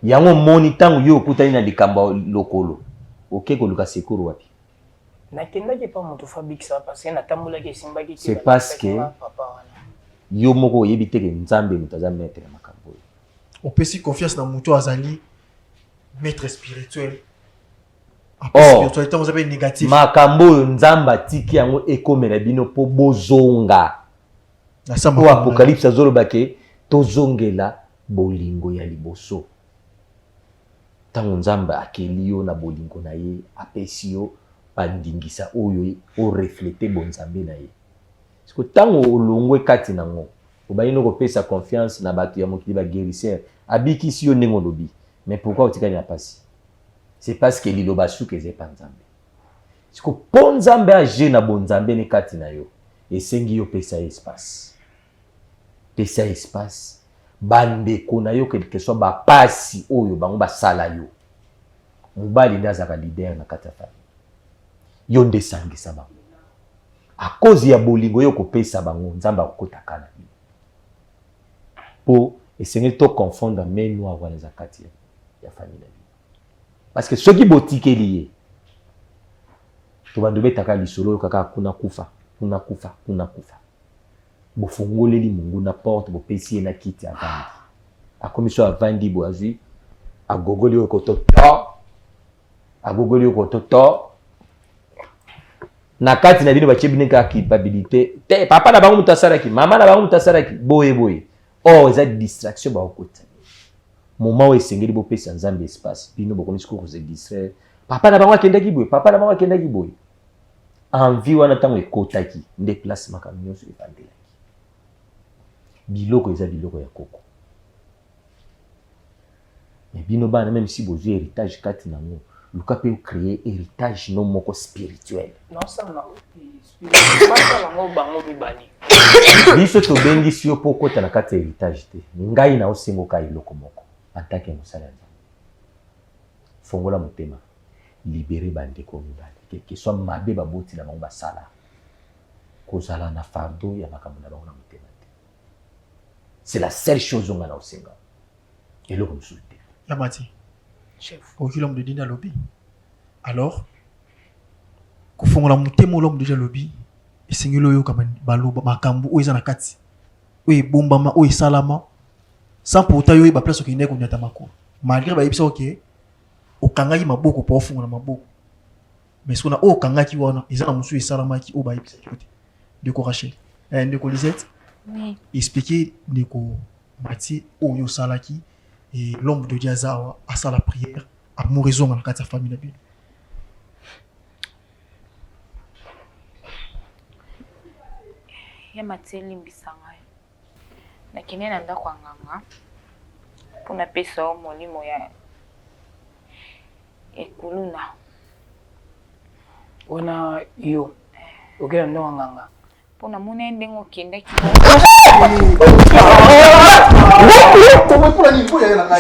[SPEAKER 16] Yango omoni ntango yo okutani na likambo ya lokolo, oke koluka secours wapi?
[SPEAKER 4] Nakendaki epa moto fa bikisa parce que natambolaki esimbaki te.
[SPEAKER 16] C'est parce que yo moko oyebi te ke Nzambe moto aza maître ya makambo oyo.
[SPEAKER 3] Opesi confiance na moto azali maître spirituel.
[SPEAKER 16] Or, makambo oyo Nzambe atiki yango ekomela bino mpo bozonga. Oyo Apocalypse azoloba ke tozongela bolingo ya liboso. Ntango Nzambe akeli yo na bolingo na ye, apesi yo bandingisa oyo oreflete bonzambe na ye. Siko ntango olongwe kati na ngo, obandi no kopesa confiance na bato ya mokili ba guerisseur, abikisi yo ndenge olobi, mais pourquoi otikali na pasi? C'est parce que liloba suka eza epa Nzambe. Siko po Nzambe agir na bonzambe ne kati na yo, esengi yo pesa ye espace. Pesa espace bandeko na yo quelque soit ba pasi oyo bango basala yo. Mobali nde azalaka leader na kati ya famille. Yo nde sangisa bango. À cause ya bolingo yo kopesa bango, Nzambe akokota ka na bino. Po esengeli to confondre main noire wana eza kati ya famille na bino. Parce que soki botikeli ye, tobanda obetaka lisolo oyo kaka kuna kufa, kuna kufa, kuna kufa. Bofongoleli monguna porte, bopesi ye na kiti avandi. Akomi so avandi boye azwi agogoli oyo koto to, agogoli oyo koto to. Na kati na bino batie bino kaka culpabilité te, papa na bango moto asalaki, mama na bango moto asalaki, boye boye. Or eza distraction bakokotisa. Moment oyo esengeli bopesa Nzambe espace, bino bokomi sikoyo ko se distraire. Papa na bango akendaki boye, papa na bango akendaki boye. Envie wana ntango ekotaki nde place makambo nyonso ebandelaki. Biloko eza biloko ya koko. Mais bino bana même si bozwi héritage kati na yango, luka pe ocréer héritage no moko spirituel. Biso tobengisi yo mpo okota na kati ya héritage te. Ngai na osengo ka eloko moko en tant que mosali ya Nzambe. Fongola motema, libere bandeko mibale, quelque soit mabe baboti na bango basala, kozala na fardeau ya makambo na bango na motema te. C'est la seule chose oyo ngai na osenga. Eloko mosusu te.
[SPEAKER 3] Ya Mati, oyoki l'homme de Dieu nde alobi. Alors, kofongola motema oyo l'homme de Dieu alobi, esengeli oyoka baloba makambo oyo eza na kati, oyo ebombama, oyo esalama, sans pour autant yo oyeba place okendaki konyata makolo. Malgré bayebisa yo ke okangaki maboko po ofungola maboko. Mais soki na oyo okangaki wana eza na mosusu esalamaki oyo bayebisaki yo te. Ndeko Rachel, eh, ndeko Lisette,
[SPEAKER 1] oui.
[SPEAKER 3] Expliquer ndeko Mathieu oyo osalaki et l'homme de Dieu aza awa asala prière amour ezonga na kati ya famille na bino.
[SPEAKER 1] Ya Mathieu limbisa ngai. Nakende na ndako ya nganga mpo napesa yo molimo ya ekuluna.
[SPEAKER 4] Wana yo okenda ndako ya nganga
[SPEAKER 1] mpo namona ye ndenge okendaki.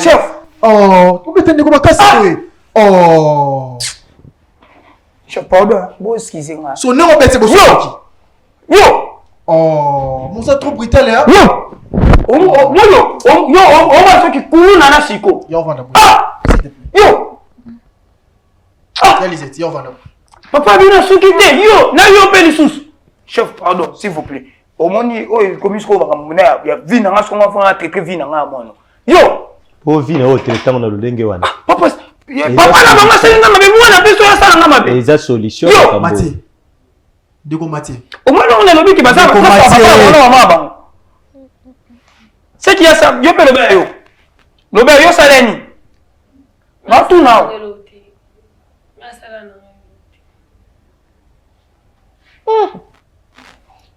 [SPEAKER 4] Chef,
[SPEAKER 3] oh, obeta ndeko makasi boye. Oh.
[SPEAKER 4] Chef, pardon, bo excuse nga.
[SPEAKER 3] So ndenge obeti bosoki.
[SPEAKER 4] Yo!
[SPEAKER 3] Oh, Moussa trop brutal hein.
[SPEAKER 4] Yo! Yo yo yo oma soki kuluna na siko.
[SPEAKER 3] Yo vanda.
[SPEAKER 4] Ah! Yo!
[SPEAKER 3] Ah! Ya Lisette, yo vanda.
[SPEAKER 4] Papa bino soki te yo na yo pe lisusu. Chef, pardon, s'il vous plaît. Omoni oyo ekomi sikoyo makambo na ya vie na nga sikoyo nga fana traiter vie na nga ya mwana. Yo.
[SPEAKER 16] Po vie na yo traite na lolenge wana.
[SPEAKER 4] Ah, papa papa na bango asali nga mabe mwana biso asala nga mabe.
[SPEAKER 16] Eza solution
[SPEAKER 4] yo.
[SPEAKER 3] Mathieu. Ndeko Mathieu.
[SPEAKER 4] Omoni ndenge nalobi ke baza papa na mama na bango. Ce qui a ça, yo pe loba yo. Loba yo sala nini? Natuna.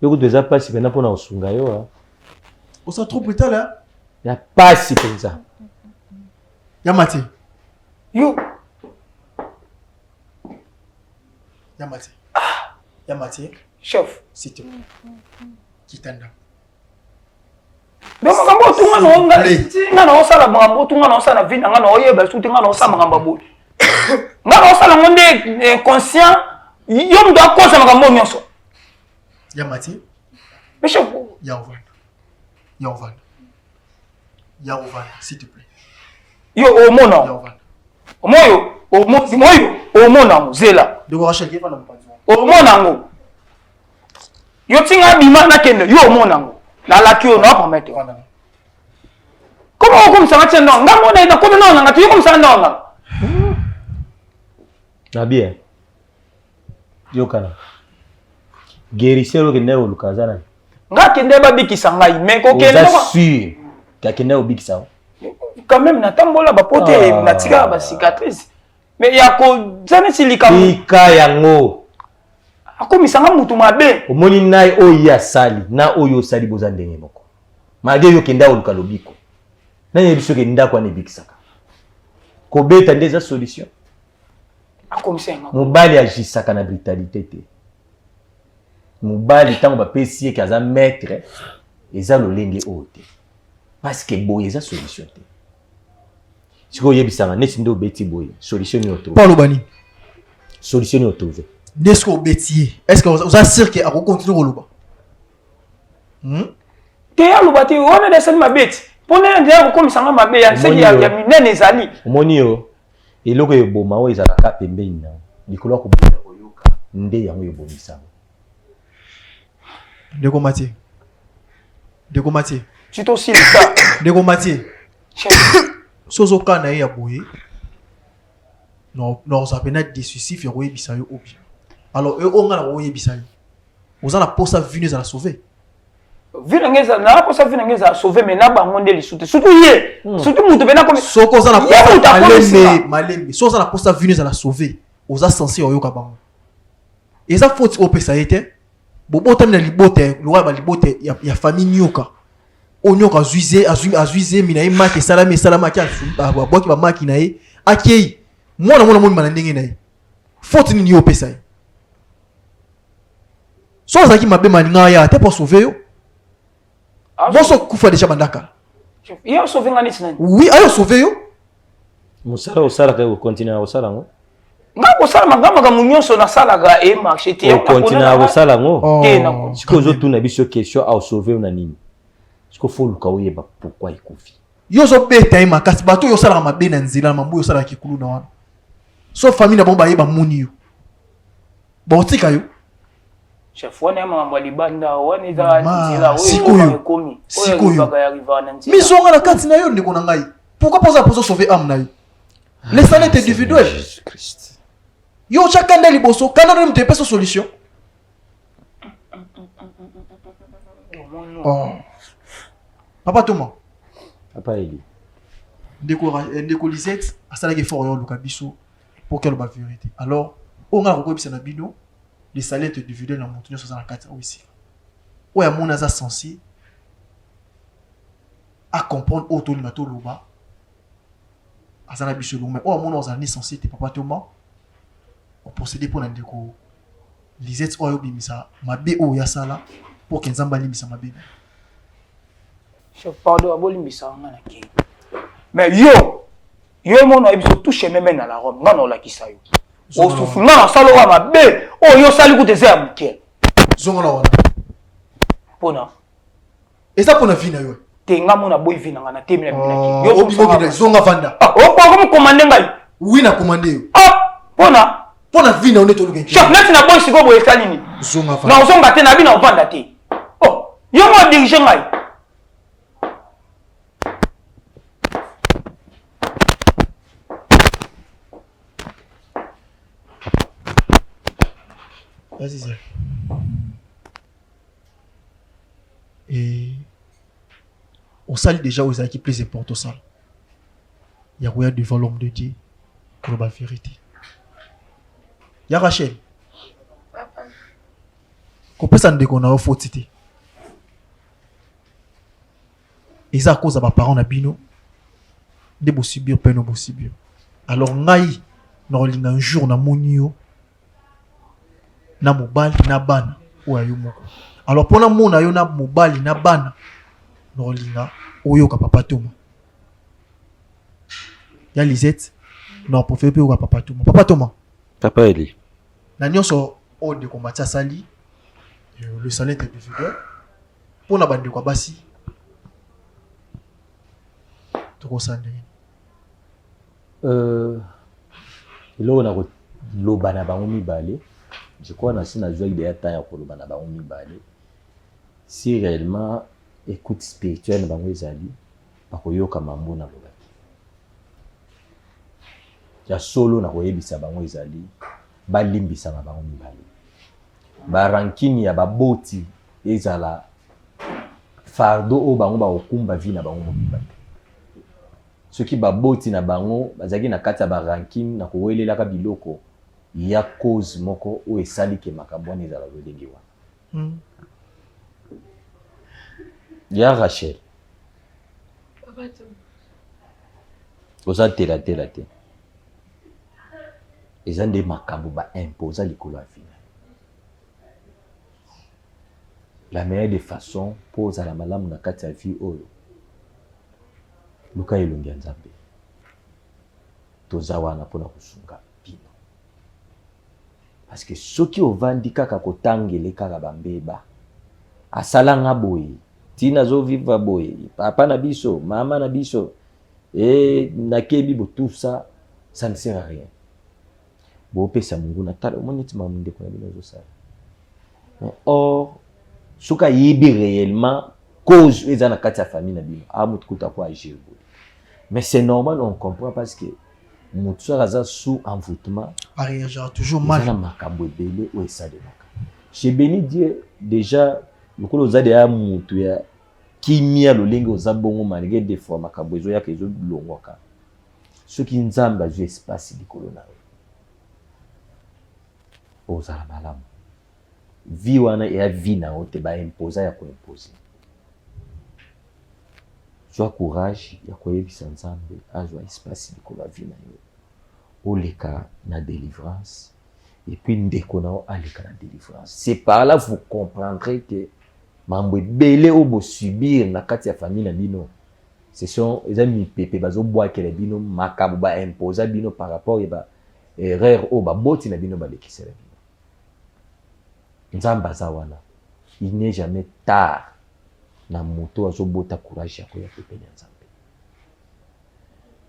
[SPEAKER 16] Yo kutu eza pasi mpenza mpona kosunga yo.
[SPEAKER 3] Oza trop brutal hein?
[SPEAKER 16] Ya pasi mpenza.
[SPEAKER 3] Ya Mathieu.
[SPEAKER 4] Yo.
[SPEAKER 3] Ya Mathieu. Ah. Ya Mathieu.
[SPEAKER 4] Chef.
[SPEAKER 3] S'il te plaît. Kitanda.
[SPEAKER 4] Donc makambo otunga na nga nga na osala makambo otunga na osala vie na nga na oyeba lisusu te nga na osala makambo ya boye nga na osala yango nde inconscient yo moto akosa makambo nyonso
[SPEAKER 3] ya Mathieu
[SPEAKER 4] mais chef
[SPEAKER 3] ya ovanda ya ovanda ya ovanda s'il te plaît
[SPEAKER 4] yo omona omoyo omoyo omona yango zela omona yango yo tinga bima nakende yo omona yango nalaki yo na promettre koma okomisa nga tia ndongo nga mona nakomi nao nanga te yo komisa nga ndongo nanga
[SPEAKER 16] na bien yokana guérisseur okende koluka aza nani
[SPEAKER 4] nga akende babikisa ngai mais kokende
[SPEAKER 16] oza sûr akende kobikisa yo
[SPEAKER 4] quand même natambola bapote ah. natikala bacicatrice mais ya koza neti likambo
[SPEAKER 16] tika yango
[SPEAKER 4] akomisa nga mutu mabe
[SPEAKER 16] omoni nai oyo ye asali na oyo osali boza ndenge moko malgre yo okenda koluka lobiko nani yebi soki ndako wana ebikisaka kobeta nde eza solution
[SPEAKER 4] akomisa yango
[SPEAKER 16] mobali agisaka na brutalité te mobali ntango bapesi ye ke aza maître eza lolenge oyo te parce que boye eza solution te sikoyo oyebisanga neti nde obeti boye solution nini otrouve
[SPEAKER 3] aloba nini
[SPEAKER 16] solution nini otrouve
[SPEAKER 3] nde soki obeti ye est ce que oza sûr ke akocontinue koloba
[SPEAKER 4] hmm? te aloba te wana nde asali mabe ti mpo nde nde akokomisa nga mabe ya nseki ya minene ezali
[SPEAKER 16] omoni yo eloko eboma oyo ezalaka pembeni na likolo ya koboya koyoka nde yango ebomisa
[SPEAKER 3] ndeko Mathieu ndeko Mathieu
[SPEAKER 4] ti tosilisa
[SPEAKER 3] ndeko Mathieu so ozokana ye ya boye nakozala mpena décisif ya koyebisa yo obi alors oyo ngai nakoyebisa yo oza na posa vino ezala sauve
[SPEAKER 4] vie na ngai ezala na posa vie na ngai ezala sauve mais na bango nde lisusu te surtout ye hmm. surtout moto mpe nakomi
[SPEAKER 3] soki oza na posa malembe malembe soki oza na posa vino ezala sauve oza sense oyoka bango eza faute opesa ye te bobotami na libota lokola balibota ya, ya famille nioka oyo nioka azwi azwi azwi zemi na ye maki esalami esalamaki abwaki bamaki na ye akei mwana mwana monima na ndenge na ye faute nini yo opesa ye so azalaki mabe malinga aya te mpo asauve yo boso okufa deja banda kala
[SPEAKER 4] ye osauve nga neti nani
[SPEAKER 3] oui ayo osauve yo
[SPEAKER 16] mosala osalaka okontinue na kosala yango
[SPEAKER 4] nga kosala nga makambo nyonso nasalaka e marché te
[SPEAKER 16] okontinue na kosala yango
[SPEAKER 4] oh.
[SPEAKER 16] sikoyo ozotuna biso question ausauve yo na nini sikoyo fo oluka oyeba pourquoi ekufi
[SPEAKER 3] yo ozobeta ye makasi bato oyo osalaka mabe na nzela na mambo oyo osalaka kikulu na wana so famille na bango baye bamoni yo bakotika yo
[SPEAKER 4] chef wana ya makambo ya libanda wana eza nzela
[SPEAKER 3] oyo
[SPEAKER 4] ekomi
[SPEAKER 3] sikoyo mizonga na kati na yo ndeko na ngai pourquoi mpoza mpoza sauver ame na yo le salut est individuel yo otya kanda liboso kanda nde moto epesa solution oh. papa toma
[SPEAKER 16] papa eli
[SPEAKER 3] ndeko eh, ndeko lisette asalaki effort oyo oluka biso pour qu'elle aloba vérité alors oyo ngai nakokoyebisa na bino le salaire est individuel na moto nyonso aza na kati oyo esika oyo amoni aza sensible acomprendre oyo tolinga toloba aza na biso elongo mais oyo amoni ozala ni sensible te papa toma oprocédé mpo na ndeko lisette oyo ayobimisa mabe oyo asala mpo ke nzambe alimbisa mabe na
[SPEAKER 4] ye pardon abolimbisa nga na kei mais yo yo mona oyebi so touche meme na la rome nga na olakisa yo osufu nga nasala oyo mabe oyo yo osali kuta eza ya moke
[SPEAKER 3] zonga na wana
[SPEAKER 4] mpona
[SPEAKER 3] eza mpona vie na yo
[SPEAKER 4] te nga mona boyi vie na nga na temi na
[SPEAKER 3] bino zonga vanda
[SPEAKER 4] okomi komande ngai
[SPEAKER 3] oui na komande yo
[SPEAKER 4] ah mpona
[SPEAKER 3] mpona vie na yo nde toluka
[SPEAKER 4] chef neti na boyi sikoyo boye esali nini
[SPEAKER 3] na
[SPEAKER 4] ozonga te na bino ovanda te oh yo mo dirige ngai.
[SPEAKER 3] Vas-y, Zé. Et osali déjà oyo ezalaki plus important osala ya koya devant l'homme de Dieu koloba vérité. Ya Rachel, kopesa ndeko na yo foti te eza à cause ya ba parents na bino nde bosubir peine bosubir. Alors ngai nakolinga un jour namoni yo na mobali na bana oyo ya yo moko. Alors mpo namona yo na mobali na bana nakolinga oyoka papa Toma ya Lisette na préféré mpe oyoka papa Toma. Papa Toma,
[SPEAKER 16] Papa Eli.
[SPEAKER 3] Na nyonso oyo ndeko Mati asali, le salaire individuel mpo na bandeko ya basi tokosala ndenge
[SPEAKER 16] Eloko na koloba na bango mibale, je crois nasi nazwaki deja temps ya koloba na bango mibale. Si réellement écoute spirituelle na bango ezali, bakoyoka mambo nalobaki. Ya solo na koyebisa bango ezali balimbisana bango mibale. Ba rancune ya baboti ezala fardeau oyo bango bakokumba vie na bango mobimba te. Soki baboti na bango bazalaki na kati ya ba rancune na kowelelaka biloko ya cause moko oyo esali ke makambo wana ezala lolenge wana. Ya Rachel, oza tela tela te, eza nde makambo ba imposa likolo ya vie na yo. La meilleure des façons mpo ozala malamu na kati ya vie oyo, luka elongi ya Nzambe. Toza wana mpona kosunga bino, parce que soki ovandi kaka kotangele kaka bambeba, asala nga boye ti nazovivre boye, papa na biso, mama na biso, e nakebi bo, tout ça, ça ne sert à rien. Bopesa monguna, tala omoni neti makambo ndeko na bino azosala. Mais or soki ayebi réellement cause oyo eza na kati ya famille na bino, a motu kuta ko agir boye. Mais c'est normal, on comprend, parce que motu soki aza sous envoûtement,
[SPEAKER 3] aréagira toujours mal.
[SPEAKER 16] Eza na makambo ebele oyo esalemaka. Je bénis Dieu déjà lokola oza deya motu ya kimia lolenge oza bongo, malgré des fois makambo ezoyaka ezolongwaka. Soki Nzambe azwi espace likolo na yo, ozala malamu. Vie wana eya vie na yo te, baimposa ya koimpose. Zwa courage ya koyebisa Nzambe azwa espace likolo ya vie na yo, oleka na délivrance, et puis ndeko na yo aleka na délivrance. C'est par là vous comprendrez que mambo ebele oyo bosubir na kati ya famille na bino, ce sont eza mipepe bazobwakela bino, makambo baimposa bino par rapport ya ba erreur oyo baboti na bino balekisela bino. Nzambe aza wana, il n'est jamais tard na moto azobota courage ya koya pembeni ya Nzambe.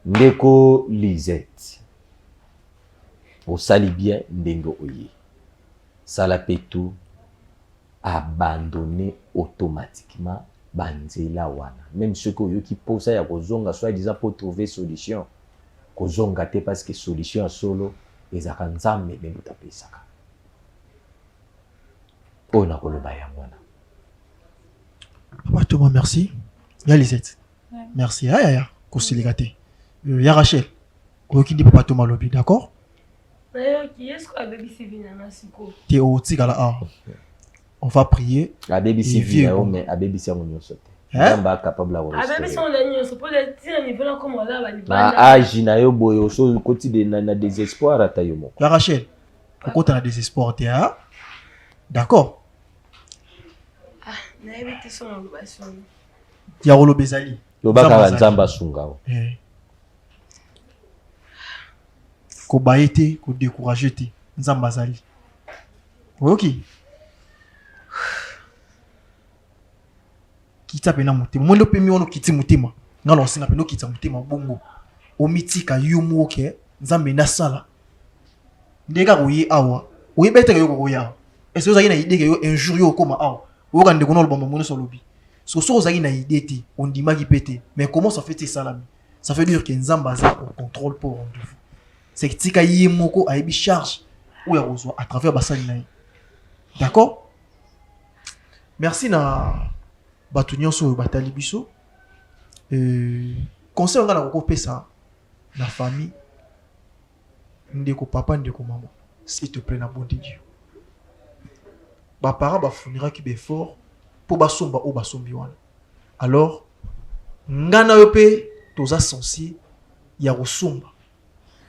[SPEAKER 16] Ndeko Lisette, osali bien ndenge oye, sala pe tout abandonner automatiquement ba nzela wana, meme soki oyoki posa ya kozonga soit disant po trouver solution, kozonga te, parce que solution ya solo ezalaka Nzambe nde moto apesaka. Oyo nakoloba yango wana.
[SPEAKER 3] Papa Thomas, merci. Ya Lisette, merci. Ya ya kosilika te. Ya Rachel, oyoki nde papa Thomas alobi, d'accord?
[SPEAKER 2] Nayoki ye sikoyo abebisi vie na nga sikoyo.
[SPEAKER 3] Te, otikala awa. On va prier.
[SPEAKER 16] Abebisi vie na yo, mais abebisi yango nyonso te. Nzambe capable ya
[SPEAKER 2] Abebisi yango na nyonso mpo tina niveau na koma olaba libanda.
[SPEAKER 16] Na age na yo boye oso okoti na désespoir ata yo moko.
[SPEAKER 3] Ya Rachel, okota na désespoir te, hein? D'accord?
[SPEAKER 2] Ah, nayebi te so naloba soni.
[SPEAKER 3] Ya koloba ezali.
[SPEAKER 16] Loba kaka Nzambe asunga yo.
[SPEAKER 3] Eh. Kobaye te, kodécourager te. Nzambe azali. Oyoki? Kita pena motema. Mwende opemi wana okiti motema. Nga na osenga pena okitisa motema bongo. Omitika yo moko ke Nzambe nde asala. Nde kaka oye awa, oyebi ete yo kokoya awa. Est-ce que ozalaki na idée ke yo un jour yo okoma awa? Oyoka ndeko na oloba mambo nyonso alobi. Soki soki ozalaki na idée te, ondimaki pe te. Mais comment ça fait esalami? Ça veut dire que Nzambe aza au contrôle pour rendez-vous. C'est que tika ye moko ayebi charge oyo akozwa à travers basali na ye. D'accord? Merci na bato nyonso oyo batali biso. Euh, conseil nga nakoki kopesa na famille, ndeko papa, ndeko mama, s'il te plaît, nabondeli yo. Baparent bafourniraki baeffort mpo basomba oyo basombi wana. Alors, nga na yo mpe toza censé ya kosomba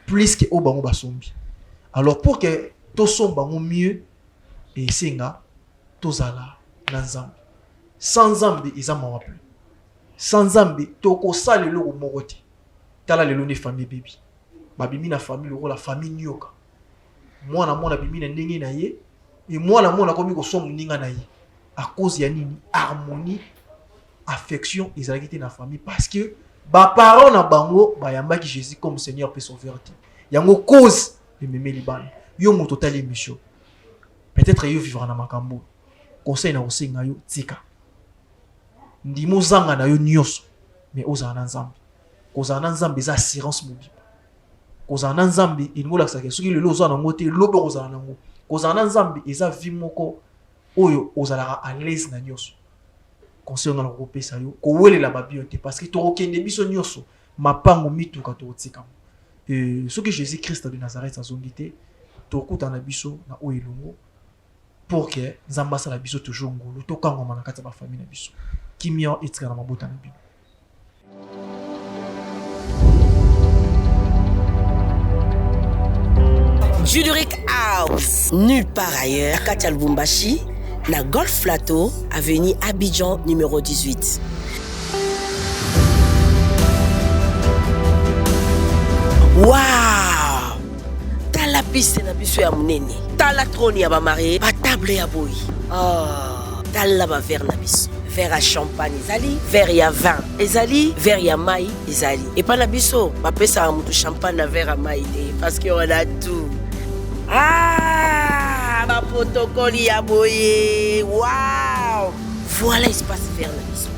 [SPEAKER 3] plus que oyo bango basombi. Alors pour que tosomba yango mieux, esenga tozala na Nzambe. Sans Nzambe eza mawa plein. Sans Nzambe tokosala eloko moko te. Tala lelo nde famille ebebi. Babimi na famille lokola famille nioka. Mwana mwana abimi na ndenge na ye et mwana mwana akomi koswa moninga na ye. À cause ya nini? Harmonie, affection ezalaki te na famille parce que ba parents na bango bayambaki Jésus comme Seigneur pe Sauveur te. Yango cause ememeli bana. Yo moto otali émission, peut-être yo vivra na makambo. Conseil na kosenga yo, tika. Ndima ozanga na yo nyonso, mais ozala na Nzambe. Kozala na Nzambe eza assurance mobimba. Kozala na Nzambe elingi olakisa ke soki lelo oza nango te, lobi okozala nango. Kozala na Nzambe eza vie moko oyo ozalaka à l'aise na nyonso. Conseil nga nakopesa yo, kowelela ba bio te parce que tokokende biso nyonso, mapango mituka tokotika. Soki Jésus Christ de Nazareth azongi te, tokutana biso na oyo elongo pour que Nzambe asala biso toujours ngolu, tokangwama na kati ya ba famille na biso. Kimia etikala na mabota na bino.
[SPEAKER 19] Juduric House, nulle part ailleurs, Katia Lubumbashi, na Golf Plateau, avenue Abidjan numéro 18. Wow! Tala piste na biso ya munene. Tala trône ya ba marié, ba table ya boyi. Oh, tala ba verre na biso. Verre ya champagne ezali, verre ya vin ezali, verre ya mai ezali. Epai na biso bapesaka moto champagne na verre ya mai te parce que on a tout. Ah, ba protocole ya boye. Wow! Voilà espace vert na biso.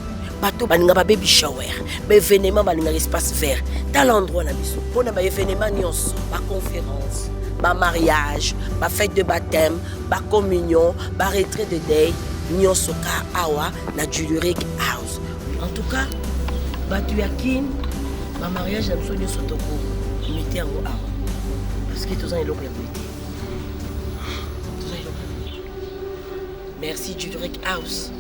[SPEAKER 19] Bato balinga ba baby shower, ba événement balingaka espace vert. Tala endroit na biso mpona ba événement nyonso, ba conférence, ba mariage, ba fête de baptême, ba communion, ba retrait de deuil, nyonso ka awa na Juluric House. En tout cas, bato ya Kin, ba mariage na biso nyonso toko mete yango awa parce que toza na eloko ya boye te. Toza eloko ya boye. Merci Juluric House.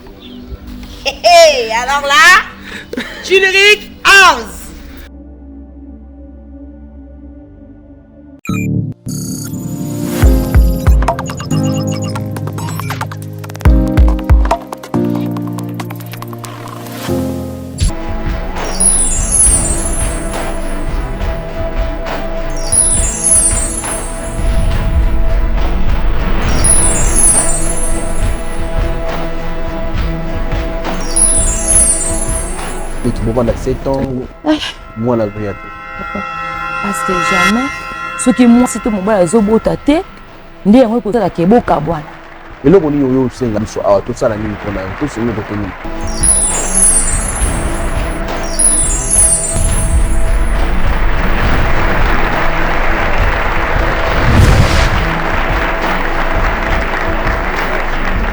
[SPEAKER 19] Hey, hey, alors là, Juluric House.
[SPEAKER 17] Bovanda 7 ans mwana azoya te
[SPEAKER 20] parce que jamais soki mwasi to mobali azobota te nde yango ekosalaka ebokabwana.
[SPEAKER 17] Eloko nini oyo osenga biso awa tosala nini mpona yo tosengi kote nini?